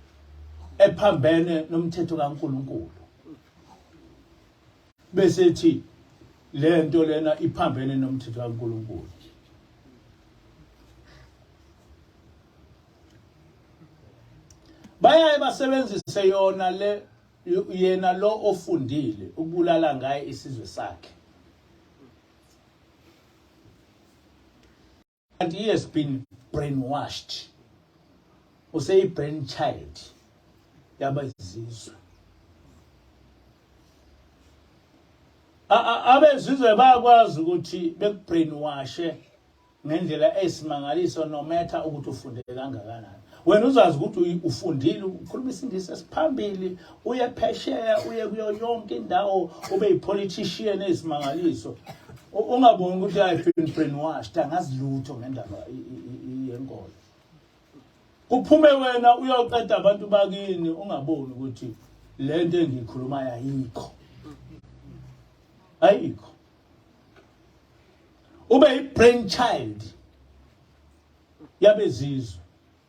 ephambene nomthetho kaNkulunkulu bese ethi le nto lena iphambene nomthetho kaNkulunkulu. Bayaye basebenzise yona le yena lo ofundile ukubulala ngaye isizwe sakhe. And he has been brainwashed. Useyi brain child yabezizwe. Abezizwe bayakwazi ukuthi bekubrainwashe ngendlela eyisimangaliso no matter ukuthi ufunde kangakanani. Wena uzazi ukuthi ufundile ukhuluma isingisi esiphambili uye phesheya uye kuyo yonke indawo ube yipolitician eyisimangaliso. Ungaboni ukuthi I've been brainwashed angazi lutho ngendaba yenkolo. Kuphume wena uyoqeda abantu bakini ungaboni ukuthi lento engiyikhulumayo ayikho. Ayikho. Ube i-brain child yabezizwe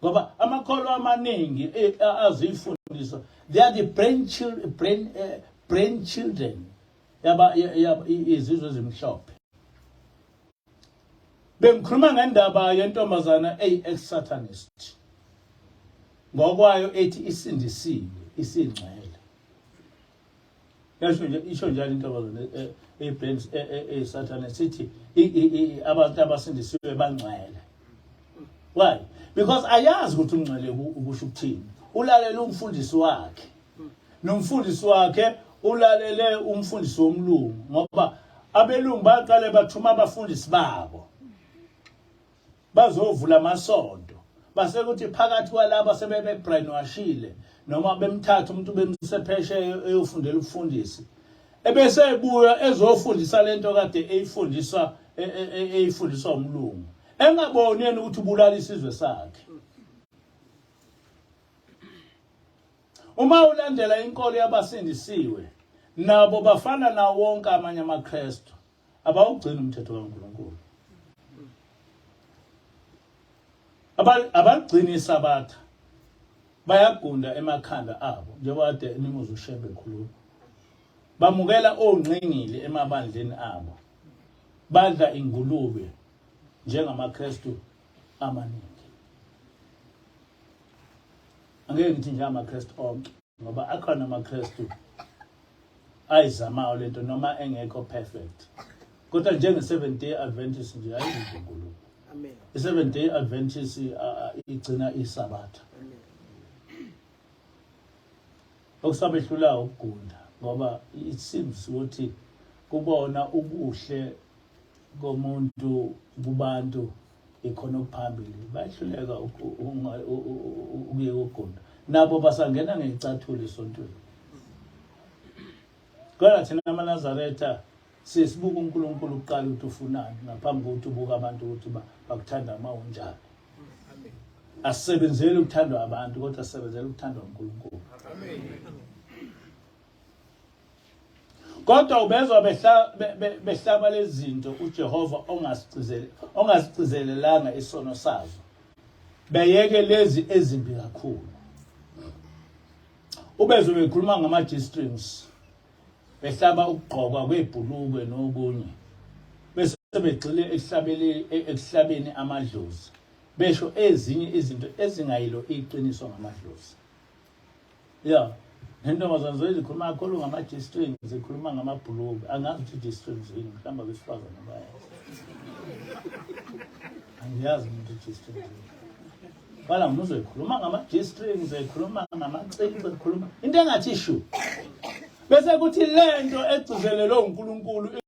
ngoba amakholwa amaningi eh, azifundiswa they are the brain children brain, eh, brain children yaba izizwe ezimhlophe. Bengikhuluma ngendaba yentombazana eyi-ex satanist ngokwayo ethi isindisiwe isingcwele. Yasho nje isho njalo intombazane eyi-brain eyi-satanist ithi abantu abasindisiwe bangcwele. Why? Because ayazi ukuthi ungcwele ukusho ukuthini. Ulalela umfundisi wakhe. Nomfundisi wakhe ulalele umfundisi womlungu ngoba abelungu baqale bathuma abafundisi babo bazovula amasonto base kuthi phakathi kwalaba sebebe brainwashile noma bemthatha umuntu bemsepheshe eyofundela ubufundisi ebese ebuya ezofundisa lento kade eyifundisa e, e, e, eyifundiswa umlungu engaboni yena ukuthi ubulala isizwe sakhe. Uma ulandela inkolo yabasindisiwe nabo bafana nawo wonke amanye amaKristu abawugcini umthetho kaNkulunkulu. Abaligcini isabatha. Bayagunda emakhanda abo njengoba kade nimuzwa uShembe ekhuluma. Bamukela ongqingili emabandleni abo. Badla ingulube njengamaKristu amaningi. Angeke ngithi nje amaKristu onke ngoba akhona amaKristu ayizamayo lento noma engekho perfect. Kodwa njenge Seventh Day Adventist nje ayidli ingulube. Amen. I-Seventh Day Adventist igcina iSabatha. Amen. Okusabehlula ukugunda ngoba it seems ukuthi kubona ubuhle komuntu kubantu ikhona okuphambili bayahluleka ukuyeka ukugunda nabo basangena ngecathulo esontweni kodwa thina amaNazaretha siye sibuke uNkulunkulu kuqala ukuthi ufunani ngaphambi kokuthi ubuke abantu ukuthi bakuthanda uma unjani. Asisebenzeli ukuthandwa abantu kodwa sisebenzela ukuthandwa uNkulunkulu. Kodwa ubezwa behlaba lezi zinto uJehova ongasicizele ongasicizelelanga isono sazo. Beyeke lezi ezimbi kakhulu. Ubezwe bekhuluma ngama G-strings. Behlaba ukugqokwa kwebhulukwe nokunye. Bese begxile ekuhlabele ekuhlabeni amadlozi. Besho ezinye izinto ezingayilo iqiniso ngamadlozi. Yeah. Nentombazane zoyizikhuluma kakhulu ngama-G-strings, zikhuluma ngamabhulukwe. Angazi ukuthi i-G-strings yini, mhlawumbe abesifazane bayazi. Angiyazi umuntu i-G-strings yini. Qala ngimuzwe ekhuluma ngama-G-strings, ekhuluma ngamacici, ekhuluma into engathi shu. Bese kuthi lento egcizelelwe uNkulunkulu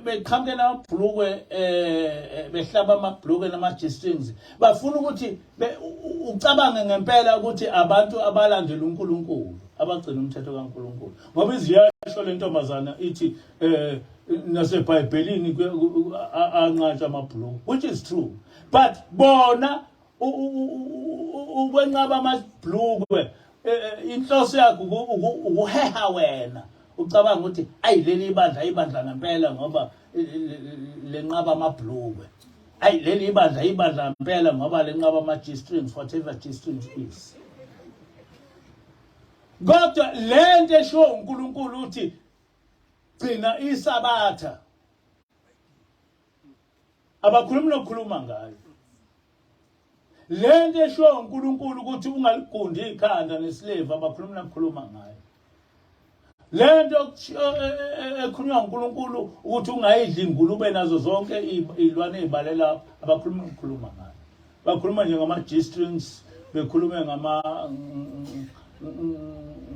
beqhamuke namabhulukwe eh behlaba amabhulukwe nama-G-strings bafuna ukuthi ucabange ngempela ukuthi abantu abalandela uNkulunkulu abagcina umthetho kaNkulunkulu ngoba iziyasho le ntombazana ithi eh naseBhayibhelini anqatsha amabhulukwe which is true but bona ukwenqaba amabhlukwe eh, eh, inhloso yakho ukuheha wena ucabanga ukuthi ayi leli ibandla ibandla ngempela ngoba lenqaba amabhlukwe ayi leli ibandla ibandla ngempela ngoba lenqaba ama-g strings whatever g strings is kodwa le nto eshiwo uNkulunkulu uthi gcina isabatha abakhulumi nokukhuluma ngayo le nto eshiwo uNkulunkulu ukuthi ungaligundi ikhanda nesilevu abakhulumi nakukhuluma ngayo le nto e, e, e, ekhulunywa uNkulunkulu ukuthi ungayidli ingulube nazo zonke iy'lwane ey'balela abakhulumi nokukhuluma ngayo bakhuluma nje ngama-g-strings bekhulume ngama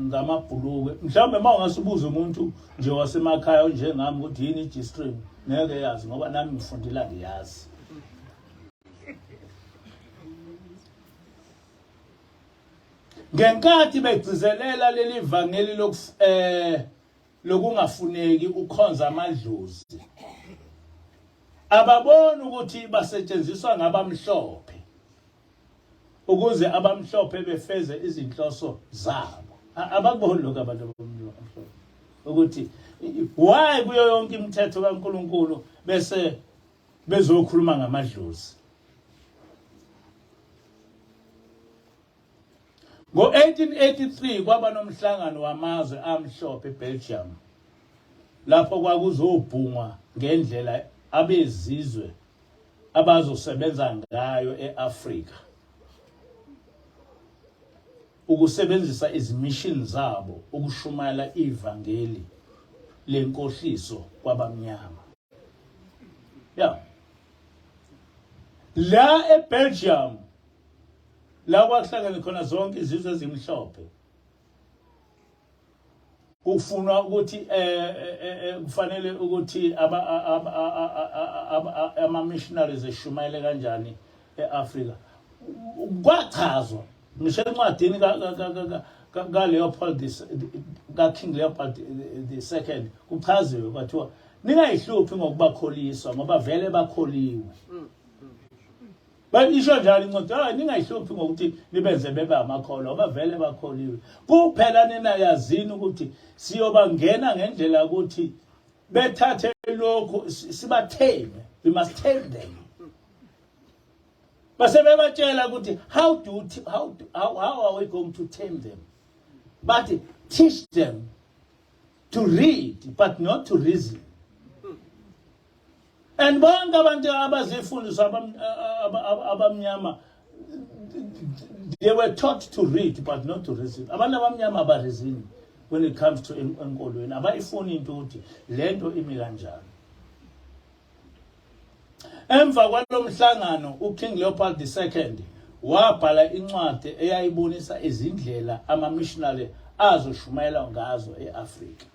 ngamabhulukwe mhlawumbe uma ungase ubuze umuntu nje wasemakhaya onjengami ukuthi yini i-g-string ngeke yazi ngoba nami ngifundile angiyazi ngenkathi begcizelela leli vangeli lokuf eh lokungafuneki ukhonza amadlozi ababoni ukuthi basetshenziswa ngabamhlophe ukuze abamhlophe befeze izinhloso zabo abakuboni lokho abantu abamhlophe ukuthi why kuyo yonke imithetho kaNkuluNkulu bese bezokhuluma ngamadlozi Ngo-1883 kwaba nomhlangano wamazwe amhlophe eBelgium lapho kwakuzobhungwa ngendlela abezizwe abazosebenza ngayo e-Afrika ukusebenzisa izimishini zabo ukushumayela ivangeli lenkohliso kwabamnyama. Yeah. La eBelgium la kwakuhlangene khona zonke izizwe ezimhlophe kufunwa ukuthi eh, eh, eh, kufanele ukuthi ama missionaries eshumayele kanjani eAfrika kwachazwa ngisho encwadini ka ka Leopold ka King Leopold the second kuchaziwe kwathiwa ningayihluphi ngokubakholiswa ngoba vele bakholiwe Bayisho njalo incwadi, hayi ningayihluphi ngokuthi nibenze bebe amakholwa ngoba vele bakholiwe. Kuphela nina yazini ukuthi siyobangena ngendlela ukuthi bethathe lokhu sibatheme, we must tame them. Base bebatshela ukuthi how do how how how are we going to tame them? But teach them to read but not to reason. And bonke abantu abazifundiswa abamnyama they were taught to read but not to reason. Abantu abamnyama abareason when it comes to enkolweni abayifuni into ukuthi lento imi kanjani. Emva kwalomhlangano uKing Leopold II wabhala incwadi eyayibonisa izindlela amamissionary azoshumayela ngazo eAfrika.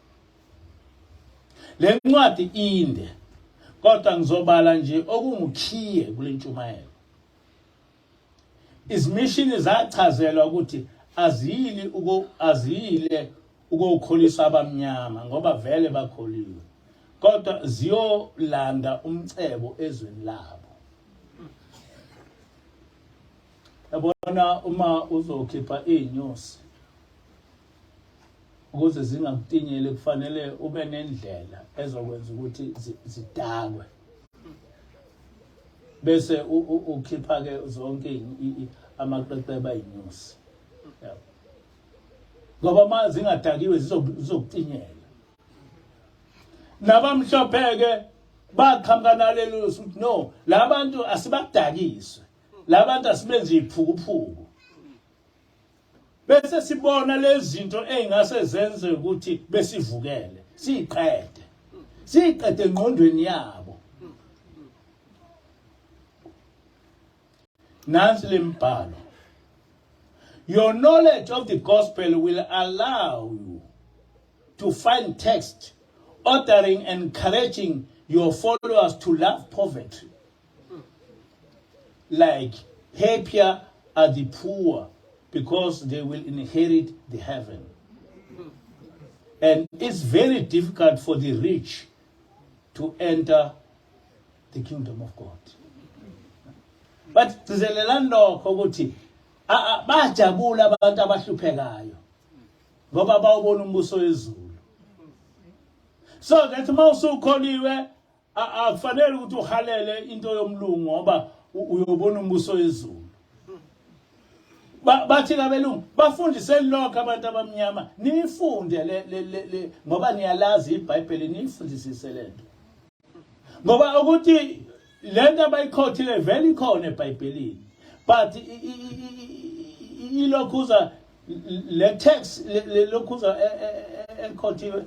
Le ncwadi inde kodwa ngizobala nje okungukhiye kule ntshumayelo. Izimishini zachazelwa ukuthi aziyili uko aziyile ukokholisa abamnyama ngoba vele bakholiwe kodwa ziyolanda umcebo ezweni labo. Yabona uma uzokhipha izinyosi ukuze zingakutinyeli kufanele ube nendlela ezokwenza ukuthi zidakwe bese ukhipha ke zonke amaqeqeba ayinyosi yabo ngoba uma zingadakiwe zizokutinyela nabamhlophe-ke baqhamuka nalelo ukuthi no labantu asibadakiswe labantu asibenze iphukuphuku bese sibona lezinto ezingase zenze ukuthi besivukele siyiqede siyiqede engqondweni yabo nansi lembhalo your knowledge of the gospel will allow you to find text ordering and encouraging your followers to love poverty like happier are the poor because they will inherit the heaven and it's very difficult for the rich to enter the kingdom of God but gcizelelani lokho ukuthi bajabula abantu abahluphekayo ngoba bawubona umbuso wezulu so that uma usukholiwe akufanele ukuthi uhalele into yomlungu ngoba uyobona umbuso wezulu bathi labelungu bafundiseni lokho abantu abamnyama nifunde le, le, le, ngoba niyalazi iBhayibheli niyifundisise lento ngoba ukuthi lento abayikhothile vele ikhona eBhayibhelini but ilokhuza le text lokhuza e, e, e, ekhothiwe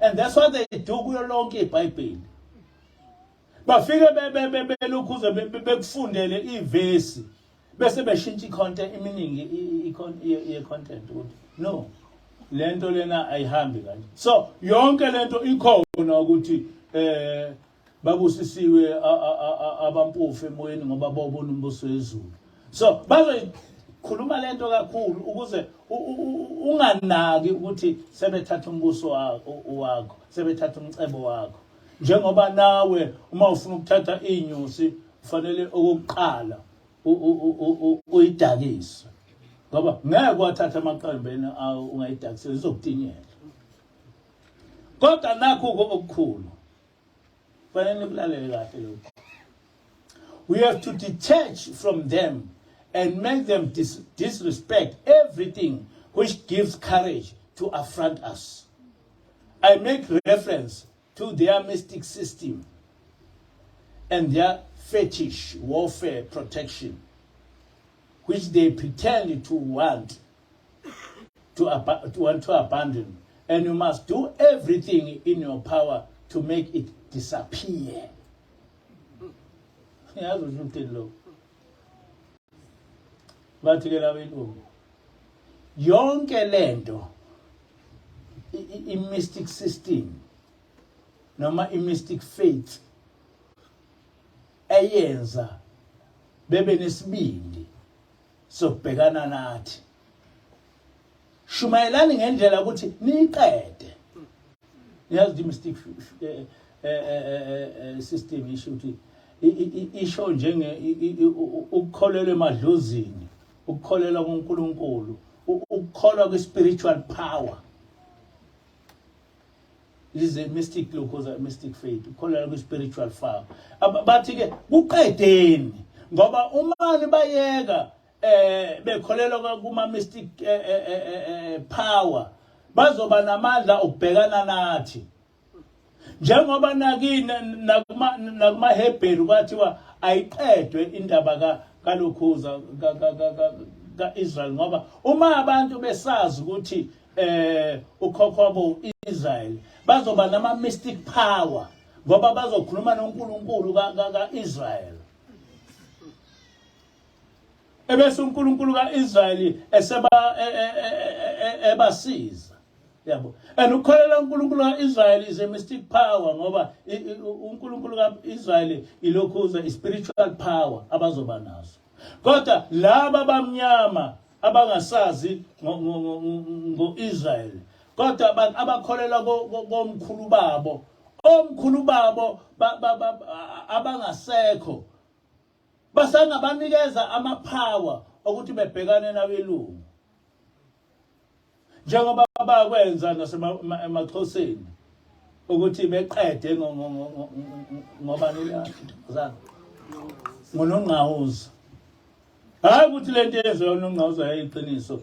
and that's what they do kuyo lonke iBhayibheli bafike belokhuze bekufundele ivesi bese beshintsha icontent iminingi ye-content ukuthi no lento lena ayihambi kanje so yonke lento ikhona ukuthi eh babusisiwe abampofu emoyeni ngoba bawubona umbuso wezulu so bazoyikhuluma lento kakhulu ukuze unganaki ukuthi sebethatha umbuso wakho sebethatha umcebo wakho njengoba nawe uma ufuna ukuthatha inyosi kufanele okokuqala uyidakise ngoba ngeke wathatha amaqembeni ungayidakisela izokutinyela kodwa nakho okukhulu fanele nikulalele kahle lokhu we have to detach from them and make them dis disrespect everything which gives courage to affront us i make reference to their mystic system and their fetish warfare protection which they pretend to want to, to want to abandon and you must do everything in your power to make it disappear yazi usho ukuthini lokho bathi ke labelungu yonke lento i-mystic system noma i-mystic faith eyenza bebe nesibindi sokubhekana nathi shumayelani ngendlela ukuthi niyiqede niyazi i-mystic eh, eh, eh, system isho ukuthi isho njenge ukukholelwa emadlozini ukukholelwa kuNkulunkulu ukukholwa kwi-spiritual power Lize mystic lokhoza mystic faith, ukholelwa kwi spiritual power. Bathi ke kuqedeni ngoba uma nibayeka bekholelwa kuma mystic power bazoba namandla okubhekana nathi. Njengoba nakini nakuma nakumaHebheru kwathiwa ayiqedwe indaba ka kalokhuza ka-Israel ngoba uma abantu besazi ukuthi ukhokho wabo uIsrael bazoba nama mystic power ngoba bazokhuluma noNkulunkulu kaIsrael ebese uNkulunkulu kaIsrael eseba e, e, e, ebasiza yabo. And ukukholelwa uNkulunkulu kaIsrael is a mystic power ngoba uNkulunkulu kaIsrael ilokhuza i spiritual power abazoba nazo. Kodwa laba bamnyama abangasazi ngoIsrael kodwa abakholelwa komkhulu babo, omkhulu babo abangasekho basangabanikeza amapower okuthi bebhekane nabelungu njengoba bakwenza nasemaXhoseni ukuthi beqede ngoba nilazana ngoNongqawuza. Hayi ukuthi lento yenziwa uNongqawuza yayiqiniso,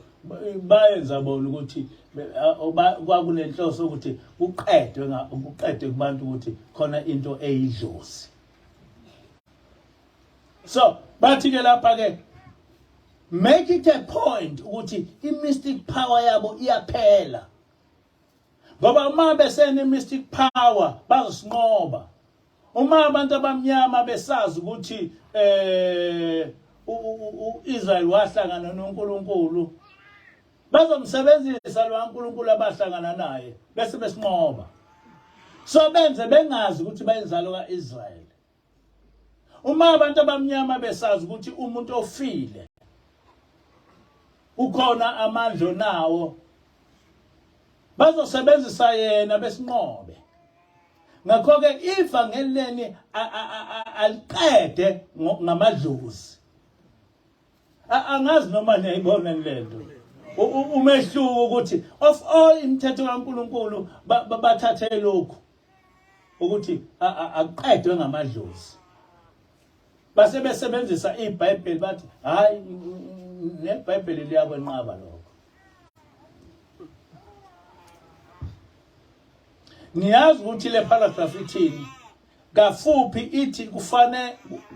bayenza bona ukuthi kwakunenhloso ukuthi kuqedwe kuqedwe kubantu ukuthi khona into eyidlozi. So bathi ke lapha ke make it a point ukuthi i-mystic power yabo iyaphela ngoba uma besene mystic power bazosinqoba. Uma abantu abamnyama besazi ukuthi uIsrael wahlangana noNkulunkulu bazomsebenzisa lo kaNkulunkulu abahlangana naye bese besinqoba. So benze bengazi ukuthi bayinzalo kaIsrael. Uma abantu abamnyama besazi ukuthi umuntu ofile ukhona amandla nawo bazosebenzisa yena besinqobe. Ngakho ke ivangeli leni aliqede ngamadlozi. Angazi noma niyayibona lento. Umehluko ukuthi of all imithetho kaNkuluNkulu bathathe lokhu ukuthi akuqedwe ngamadlozi. Base besebenzisa iBhayibheli bathi hayi neBhayibheli liyakwenqaba lokho. Niyazi ukuthi le paragraph ithini? Kafuphi ithi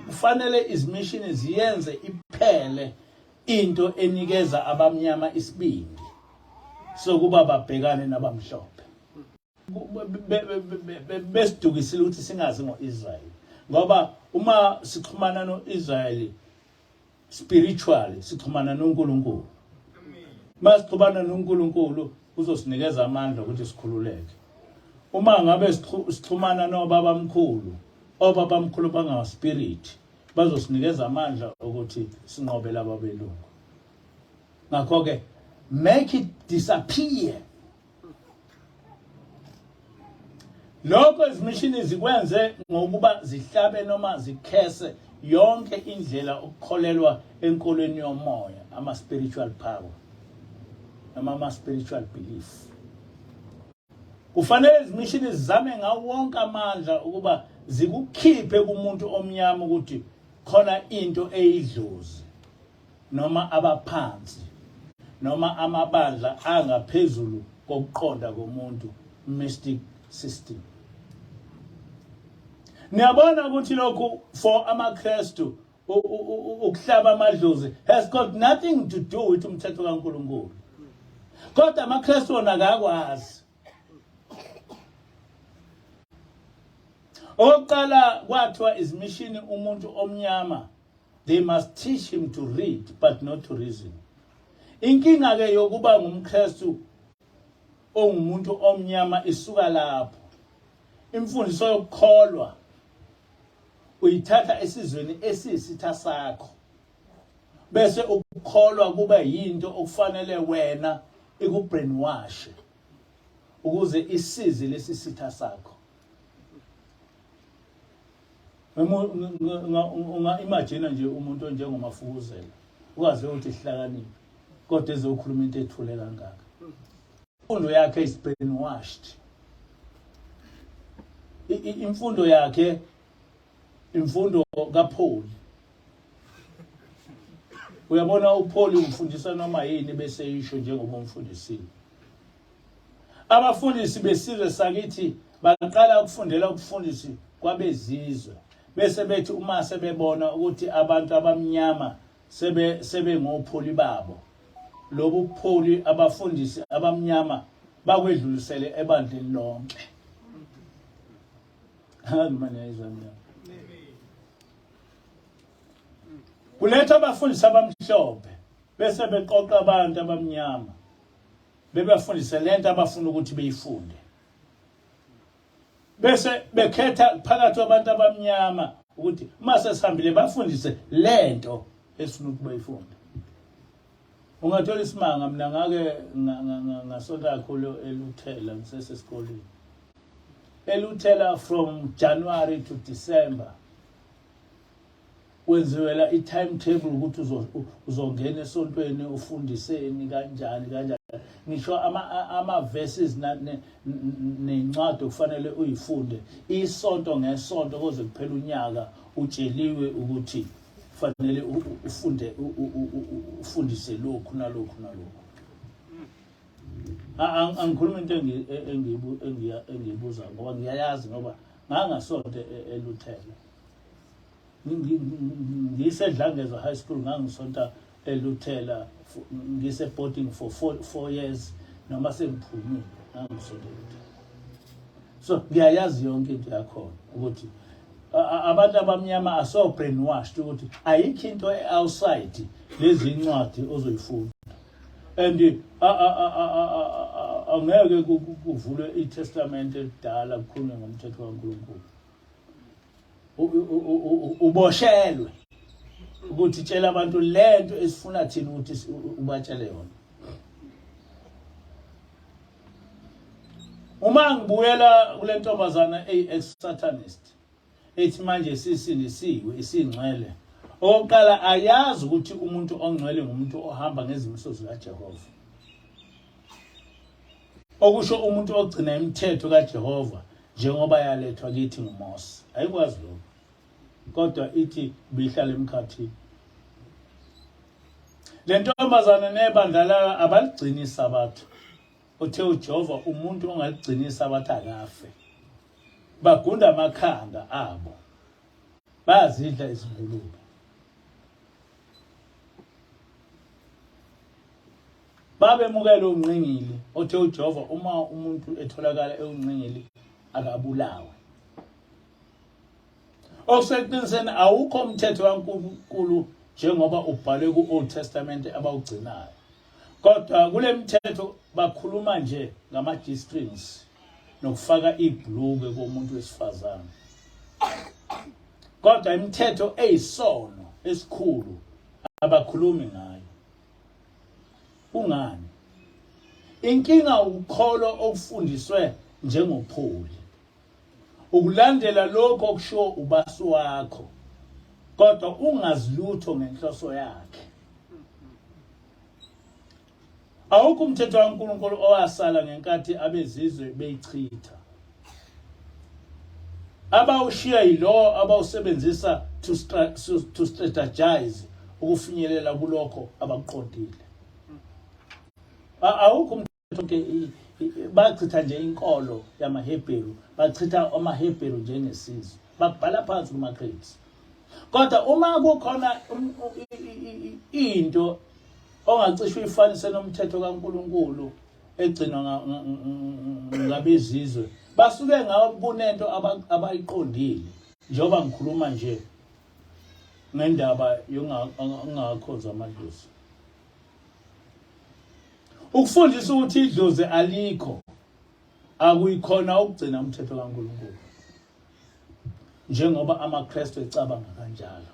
kufanele izimishini ziyenze iphele into enikeza abamnyama isibindi sokuba babhekane nabamhlophe. Besidukisile ukuthi singazi ngoIsrael ngoba uma sixhumana noIsrael spiritually sixhumana noNkulunkulu. Masixhumana noNkulunkulu uzosinikeza amandla ukuthi sikhululeke. Uma ngabe sixhumana nobaba mkhulu, obaba mkhulu banga spirit bazosinikeza amandla ukuthi sinqobe laba belungu. Ngakho ke make it disappear. Lokho izimishini zikwenze ngokuba zihlabe noma zikhese yonke indlela ukukholelwa enkolweni yomoya, ama spiritual power noma ama spiritual belief. Kufanele izimishini zizame ngawo wonke amandla ukuba zikukhiphe kumuntu omnyama ukuthi khona into eyidlozi noma abaphansi noma amabandla angaphezulu kokuqonda komuntu, mystic system. Niyabona ukuthi lokhu for amaKristu ukuhlaba amadlozi has got nothing to do with umthetho kaNkulunkulu. Kodwa amaKristu wona akakwazi. Okokuqala kwathiwa izimishini umuntu omnyama they must teach him to read but not to reason. Inkinga ke yokuba ngumKristu ongumuntu omnyama isuka lapho. Imfundiso yokukholwa uyithatha esizweni esiyisitha sakho bese ukukholwa kuba yinto okufanele wena ikubrainwash ukuze isize lesi sitha sakho. Unga imagine nje umuntu onjengomafukuzela ukwazi ukuthi ihlakaniphe kodwa ezokhuluma into ethule kangaka. Imfundo yakhe is brainwashed. Imfundo yakhe imfundo kaPaul. Uyabona uPaul umfundisa noma yini bese isho njengoba umfundisile. Abafundisi besizwe sakithi baqala ukufundela ubufundisi kwabezizwe bese bethi uma sebebona ukuthi abantu abamnyama sebe sebengopholi babo lobu bupholi abafundisi abamnyama bakwedlulisele ebandleni lonke. Hayi manje ayizamnyama. Kuletha abafundisi abamhlophe bese beqoqa abantu abamnyama bebafundise lento abafuna ukuthi beyifunde bese bekhetha phakathi kwabantu abamnyama ukuthi uma sesihambile bafundise lento esifuna ukuthi bayifunde. Ungathola isimanga, mina ngake ngasonta kakhulu eLuthela ngisesesikoleni. ELuthela from January to December wenziwela i-timetable ukuthi uzongena esontweni ufundiseni kanjani kanjani, ngisho ama-verses nencwadi okufanele uyifunde isonto ngesonto koze kuphela unyaka, utsheliwe ukuthi kufanele ufunde ufundise lokhu nalokhu nalokhu. Angikhuluma into engiyibuza ngoba ngiyayazi, ngoba ngangasonto eLuthela ngiseDlangezwa High School, ngangisonta eLuthela ngise boarding for 4 years, noma sengiphumile ngangisonta eLuthela. So ngiyayazi yonke into yakhona ukuthi abantu abamnyama aso brainwashed ukuthi ayikho into outside lezi incwadi ozoyifunda and angeke kuvulwe iTestament elidala kukhulunywe ngomthetho kaNkulunkulu. Uboshelwe ukuthi tshela abantu lento esifuna thina ukuthi ubatshele yona. Uma ngibuyela kule ntombazana eyi-ex satanist ethi manje sisindisiwe, isingcwele, okokuqala ayazi ukuthi umuntu ongcwele ngumuntu ohamba ngezimiso zikaJehova, okusho umuntu ogcina imithetho kaJehova njengoba yalethwa kithi nguMose. Ayikwazi lokho, kodwa ithi bihlala emkhathini. Le ntombazane nebandla layo abaligcini isabatha. Uthe uJehova umuntu ongaligcini isabatha akafe. Bagunda amakhanda abo, bayazidla izingulube. Babemukela ungqingili, othe uJehova uma umuntu etholakala ewungqingili akabulawe. Okuseqiniseni awukho umthetho kaNkulunkulu njengoba ubhalwe ku-Old Testament abawugcinayo. Kodwa kule mithetho bakhuluma nje ngama-G-strings nokufaka ibhulukwe komuntu wesifazane. Kodwa imithetho eyisono esikhulu abakhulumi ngayo. Kungani? Inkinga ukukholwa okufundiswe njengopholi. Ukulandela lokho okushiwo ubasi wakho kodwa ungazi lutho ngenhloso yakhe. Awukho umthetho kaNkulunkulu owasala ngenkathi abezizwe beyichitha. Abawushiya yilowo abawusebenzisa to strategize ukufinyelela kulokho abakuqondile. Awukho umthetho ke, bachitha nje inkolo yamaHebheru, bachitha amaHebheru njengesizwe, bakubhala phansi kuma-creeds. Kodwa uma kukhona into ongacishe uyifanise nomthetho kaNkulunkulu egcinwa ngabezizwe, basuke ngawo kunento abayiqondile, njengoba ngikhuluma nje ngendaba yongakhonza amadlozi. Ukufundisa ukuthi idlozi alikho akuyikhona ukugcina umthetho kaNkulunkulu njengoba amaKristu ecabanga kanjalo,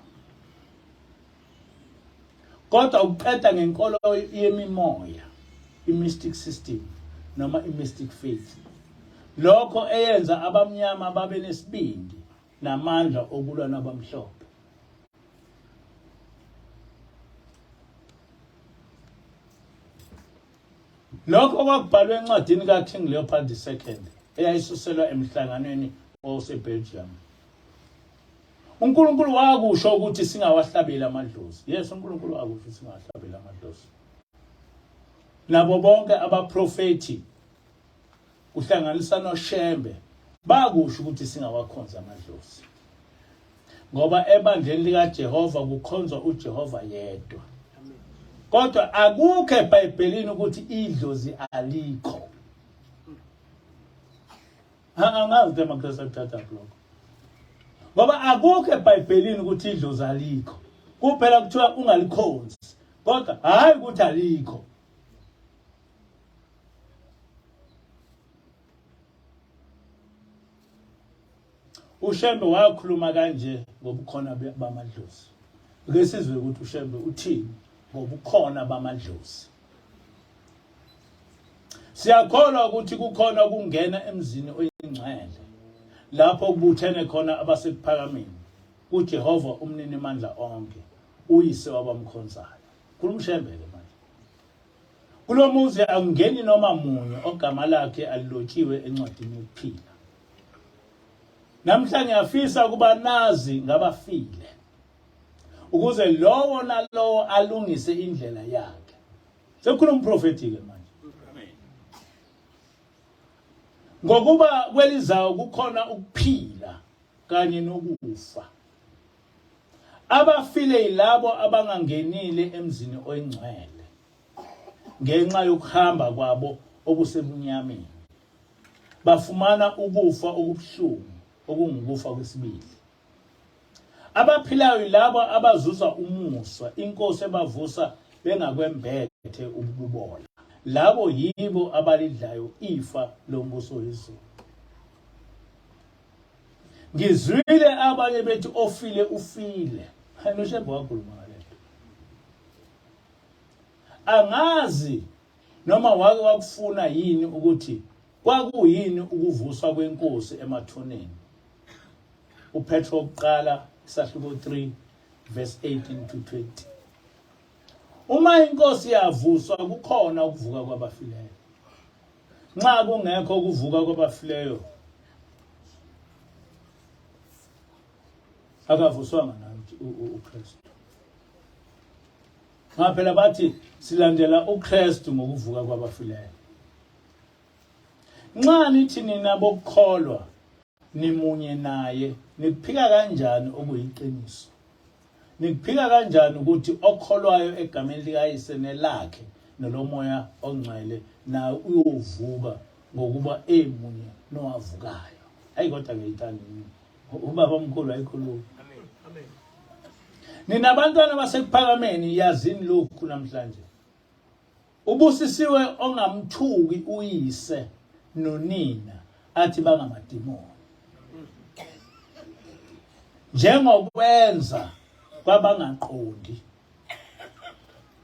kodwa ukuqeda ngenkolo yemimoya, i-mystic system noma i-mystic faith, lokho eyenza abamnyama babe nesibindi namandla okulwa nabamhlophe. Lokho kwakubhalwe encwadini kaKing Leopold II eyayisuselwa emhlanganweni. oseBelgium. UNkulunkulu wakusho ukuthi singawahlabeli amadlozi. Yes, uNkulunkulu wakusho singawahlabeli amadlozi. Nabo bonke abaprofethi kuhlanganisa noShembe bakusho ukuthi singawakhonza amadlozi. Ngoba ebandleni likaJehova kukhonzwa uJehova yedwa. Kodwa akukho eBhayibhelini ukuthi idlozi alikho. Angazi ukuthi amaKristu akuthatha lokho. Ngoba akukho eBhayibhelini ukuthi idlozi alikho. Kuphela kuthiwa ungalikhonzi. Kodwa hayi ukuthi alikho. uShembe wakhuluma kanje ngobukhona bamadlozi. Ake sizwe ukuthi uShembe uthini ngobukhona bamadlozi. Siyakholwa ukuthi kukhona ukungena emzini oyingcwele lapho kubuthene khona abasekuphakameni kuJehova umninimandla onke uyise wabamkhonzayo. Khuluma uShembe ke manje. Kulo muzi akungeni noma munye ogama lakhe alilotshiwe encwadini yokuphila. Namhla ngiyafisa ukuba nazi ngabafile ukuze lowo nalowo alungise indlela yakhe. Sekukhuluma umprofeti ke manje. Ngokuba kwelizayo kukhona ukuphila kanye nokufa. Abafile yilabo abangangenile emzini oyingcwele ngenxa yokuhamba kwabo okusebumnyameni. Bafumana ukufa okubuhlungu okungukufa kwesibili. Abaphilayo yilabo abazuza umusa inkosi ebavusa bengakwembethe ukubola. Labo yibo abalidlayo ifa lombuso wezulu. Ngizwile abanye bethi ofile ufile. Hayi noShembe wakhuluma ngalento. Angazi noma wake wakufuna yini ukuthi kwakuyini ukuvuswa kwenkosi emathuneni. uPetro wokuqala isahluko 3 verse 18 to 20. Uma inkosi yavuswa kukhona ukuvuka kwabafileyo. Nxa kungekho ukuvuka kwabafileyo akavuswanga naye uKristu. Ngoba phela bathi silandela uKristu ngokuvuka kwabafileyo. Nxa nithi nina bokukholwa nimunye naye nikuphika kanjani okuyiqiniso nikuphika kanjani ukuthi okholwayo egameni likayise nelakhe nolomoya ongcwele naye uyovuka ngokuba emunye nowavukayo hayi kodwa ngiyithanda ubaba omkhulu ayikhuluma nina abantwana basekuphakameni yazini lokhu namhlanje Ubusisiwe ongamthuki uyise nonina athi bangamadimoni. Njengokwenza kwabangaqondi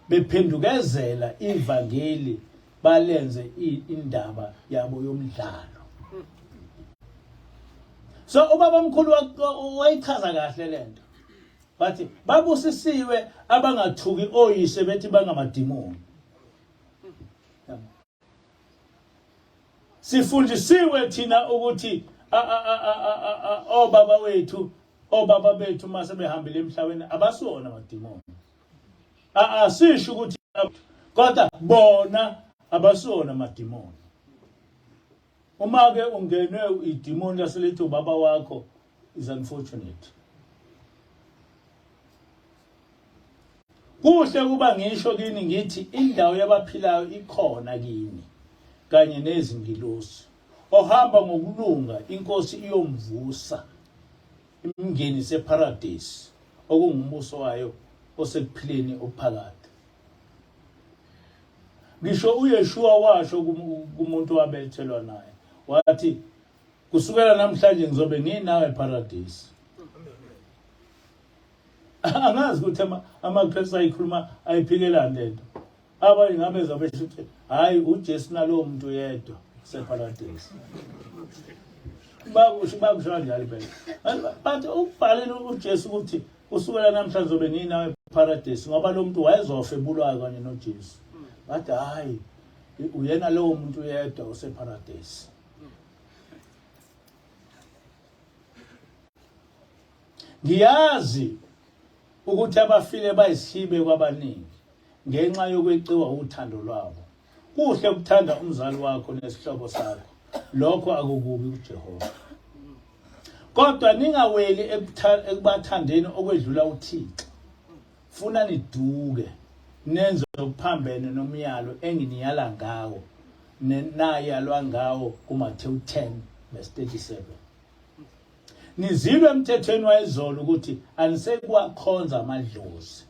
bephendukezela ivangeli balenze indaba yabo yomdlalo. So ubaba omkhulu wayichaza kahle lento. Bathi babusisiwe abangathuki oyise bethi bangamadimoni. Sifundisiwe thina ukuthi obaba wethu obaba bethu mase behambile emhlabeni abasiwona amadimoni. Asisho ukuthi kodwa bona abasiwona amadimoni. Uma ke ungenwe idimoni laselithi ubaba wakho is unfortunate. Kuhle ukuba ngisho kini ngithi indawo yabaphilayo ikhona kini kanye nezingilosi. Ohamba ngokulunga inkosi iyomvusa imngenise eparadesi okungumbuso wayo osekuphileni okuphakade. Ngisho uYeshua washo kumuntu owabelethelwa naye wathi kusukela namhlanje ngizobe nginawe eparadesi. Angazi ukuthi amaKristu ayikhuluma ayiphikelani lento. Abanye ngabe zabesho ukuthi hayi uJesu nalowo muntu yedwa separadesi. Bakusho bakusho kanjalo phela. But ukubhalela uJesu ukuthi kusukela namhlanje zobe nginawe eparadesi ngoba lo muntu wayezofa ebulawa kanye noJesu. Bathi hayi uyena lowo muntu yedwa oseparadesi. Ngiyazi ukuthi abafile bayisihibe kwabaningi ngenxa yokweqiwa uthando lwabo. Kuhle ukuthanda umzali wakho nesihlobo sakho, lokho akukubi kuJehova. Kodwa ningaweli ekubathandeni okwedlula uThixo. Funa niduke nenze okuphambene nomyalo enginiyala ngawo nenayalwa ngawo kuMathewu 10 verse 37. Nizilwe emthethweni wayizolo ukuthi anisekuwakhonza amadlozi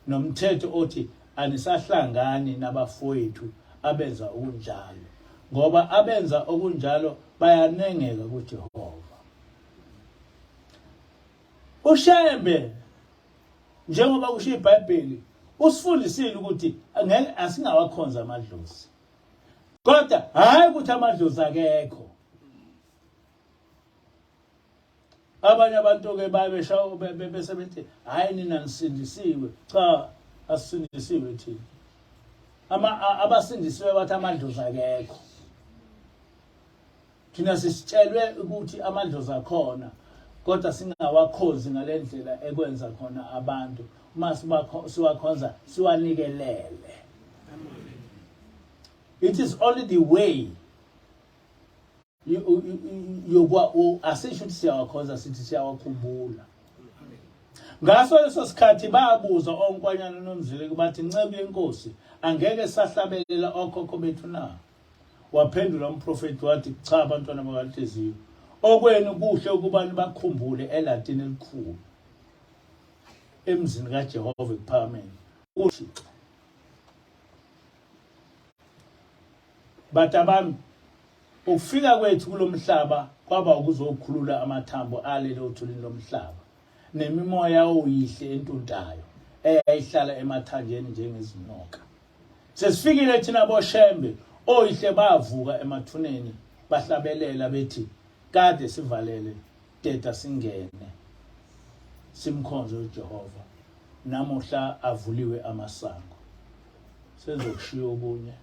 nomthetho othi anisahlangani nabafowethu abenza okunjalo ngoba abenza okunjalo bayanengeka kuJehova. UShembe njengoba kusho iBhayibheli usifundisile ukuthi ngeke asingawakhonza amadlozi. Kodwa hayi ukuthi amadlozi akekho. Abanye abantu ke babesha bese bethi hayi nina nisindisiwe. Cha asisindisiwe thina. Ama abasindisiwe bathi amadlozi akekho. Thina sisitshelwe ukuthi amadlozi akhona kodwa singawakhonzi ngalendlela ekwenza khona abantu uma siwakhonza siwanikelele. It is only the way yokwa asisho ukuthi siyawakhonza sithi siyawakhumbula ngaso leso sikhathi babuza onkwanyana nomzileki bathi nceku yenkosi angeke sahlabelela okhokho bethu na waphendula umprofeti wathi cha abantwana bakanhliziyo okwenu kuhle ukuba nibakhumbule elatini elikhulu emzini kaJehova ekuphakameni uThixo Batabami, ukufika kwethu kulomhlaba kwaba ukuzokhulula amathambo alele othulini lomhlaba nemimoya oyihle entuntayo eyayihlala emathanjeni njengezinyoka. Sesifikile thina boShembe, oyihle bavuka emathuneni bahlabelela bethi kade sivalele deda singene simkhonze uJehova namuhla avuliwe amasango senzokushiya okunye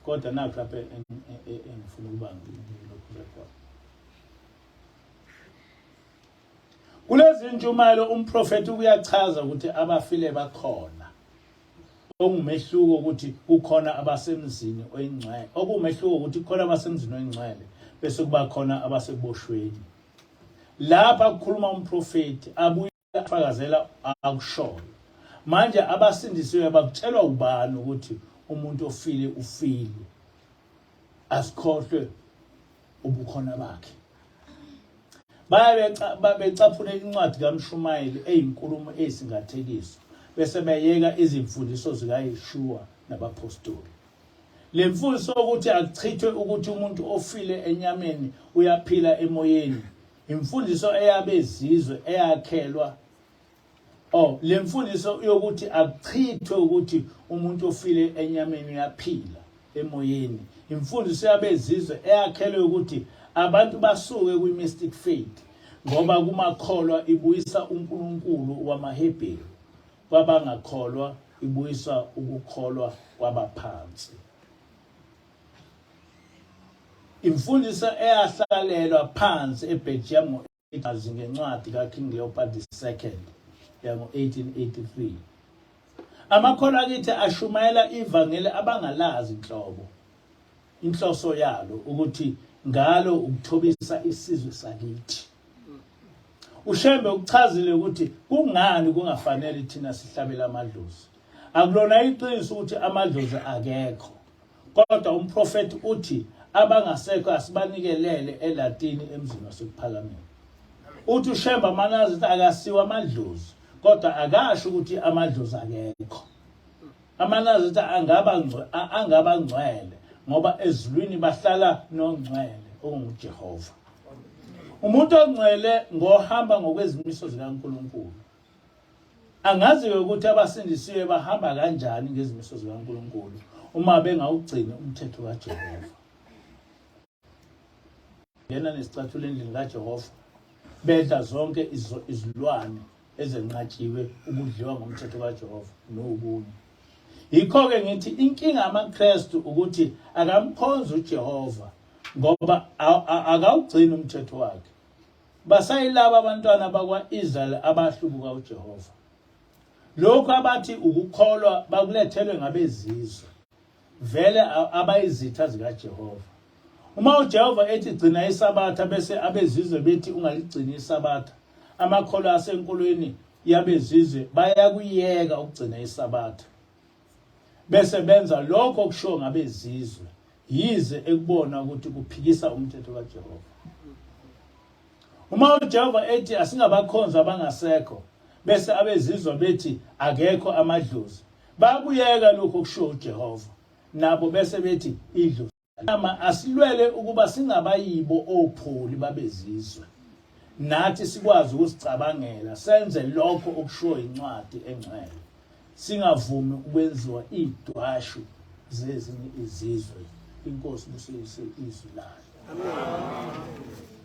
kodwa nakho lapha engifuna ukuba ngilokhu record kulezi ntshumayelo umprofeti uyachaza ukuthi abafile bakhona okungumehluko ukuthi kukhona abasemzini oyingcwele okuwumehluko ukuthi kukhona abasemzini oyingcwele bese kuba khona abasekuboshweni lapha kukhuluma umprofeti abuye afakazela akushoyo manje abasindisiwe bakutshelwa ubani ukuthi umuntu ofile ufile asikhohlwe ubukhona bakhe baye becaphuna incwadi kaMshumayeli eyinkulumo eyisingathekiso bese beyeka izimfundiso zikaYeshua nabaphostoli le mfundiso ukuthi akuchithwe ukuthi umuntu ofile enyameni uyaphila emoyeni imfundiso eyabezizwe eyakhelwa Oh, le mfundiso yokuthi akuchithwe ukuthi umuntu ofile enyameni uyaphila emoyeni. Imfundiso yabezizwe eyakhelwe ukuthi abantu basuke kwi-mystic faith ngoba kumakholwa ibuyisa uNkulunkulu wamaHebheru kwabangakholwa ibuyisa ukukholwa kwabaphansi. Imfundiso eyahlalelwa phansi eBelgium Azi ngencwadi kaKing Leopold II yango-1883. Amakholwa akithi ashumayela ivangeli abangalazi nhlobo inhloso yalo ukuthi ngalo ukuthobisa isizwe sakithi. UShembe ukuchazile ukuthi kungani kungafanele thina sihlabele amadlozi. Akulona iqiniso ukuthi amadlozi akekho. Kodwa umprofethi uthi abangasekho asibanikelele elatini emzini wasekuphakameni. Uthi uShembe amanazi ukuthi akasiwa amadlozi kodwa akasho ukuthi amadlozi akekho. Amanazi ukuthi angaba angaba ngcwele ngoba ezulwini bahlala nongcwele onguJehova. Umuntu ongcwele ngohamba ngokwezimiso zikaNkulunkulu. Angazi-ke ukuthi abasindisiwe bahamba kanjani ngezimiso zikaNkulunkulu uma bengawugcini umthetho kaJehova. Ngena nesicathulo endlini kaJehova, bedla zonke izilwane ezenqatshiwe ukudliwa ngomthetho kaJehova nokunye. Yikho-ke ngithi inkinga yamaKristu ukuthi akamkhonzi uJehova ngoba akawugcini umthetho wakhe. Basayilaba abantwana bakwa-Israyeli abahlubuka uJehova. Lokhu abathi ukukholwa bakulethelwe ngabezizwe, vele abayizitha zikaJehova. Uma uJehova ethi gcina iSabatha bese abezizwe bethi ungaligcini iSabatha, amakholwa asenkolweni yabezizwe bayakuyeka ukugcina iSabatha. Bese benza lokho okushiwo ngabezizwe, yize ekubona ukuthi kuphikisa umthetho kaJehova. Uma uJehova ethi asingabakhonzi abangasekho bese abezizwa bethi akekho amadlozi, bayakuyeka lokho okushiwo uJehova, nabo bese bethi idlozi. Ama asilwele ukuba singabayibo opholi babezizwe. Nathi sikwazi ukusicabangela senze lokho okushiwo incwadi engcwele. Singavumi ukwenziwa idwashu zezinye izizwe. Inkosi busise izwi layo. Amen.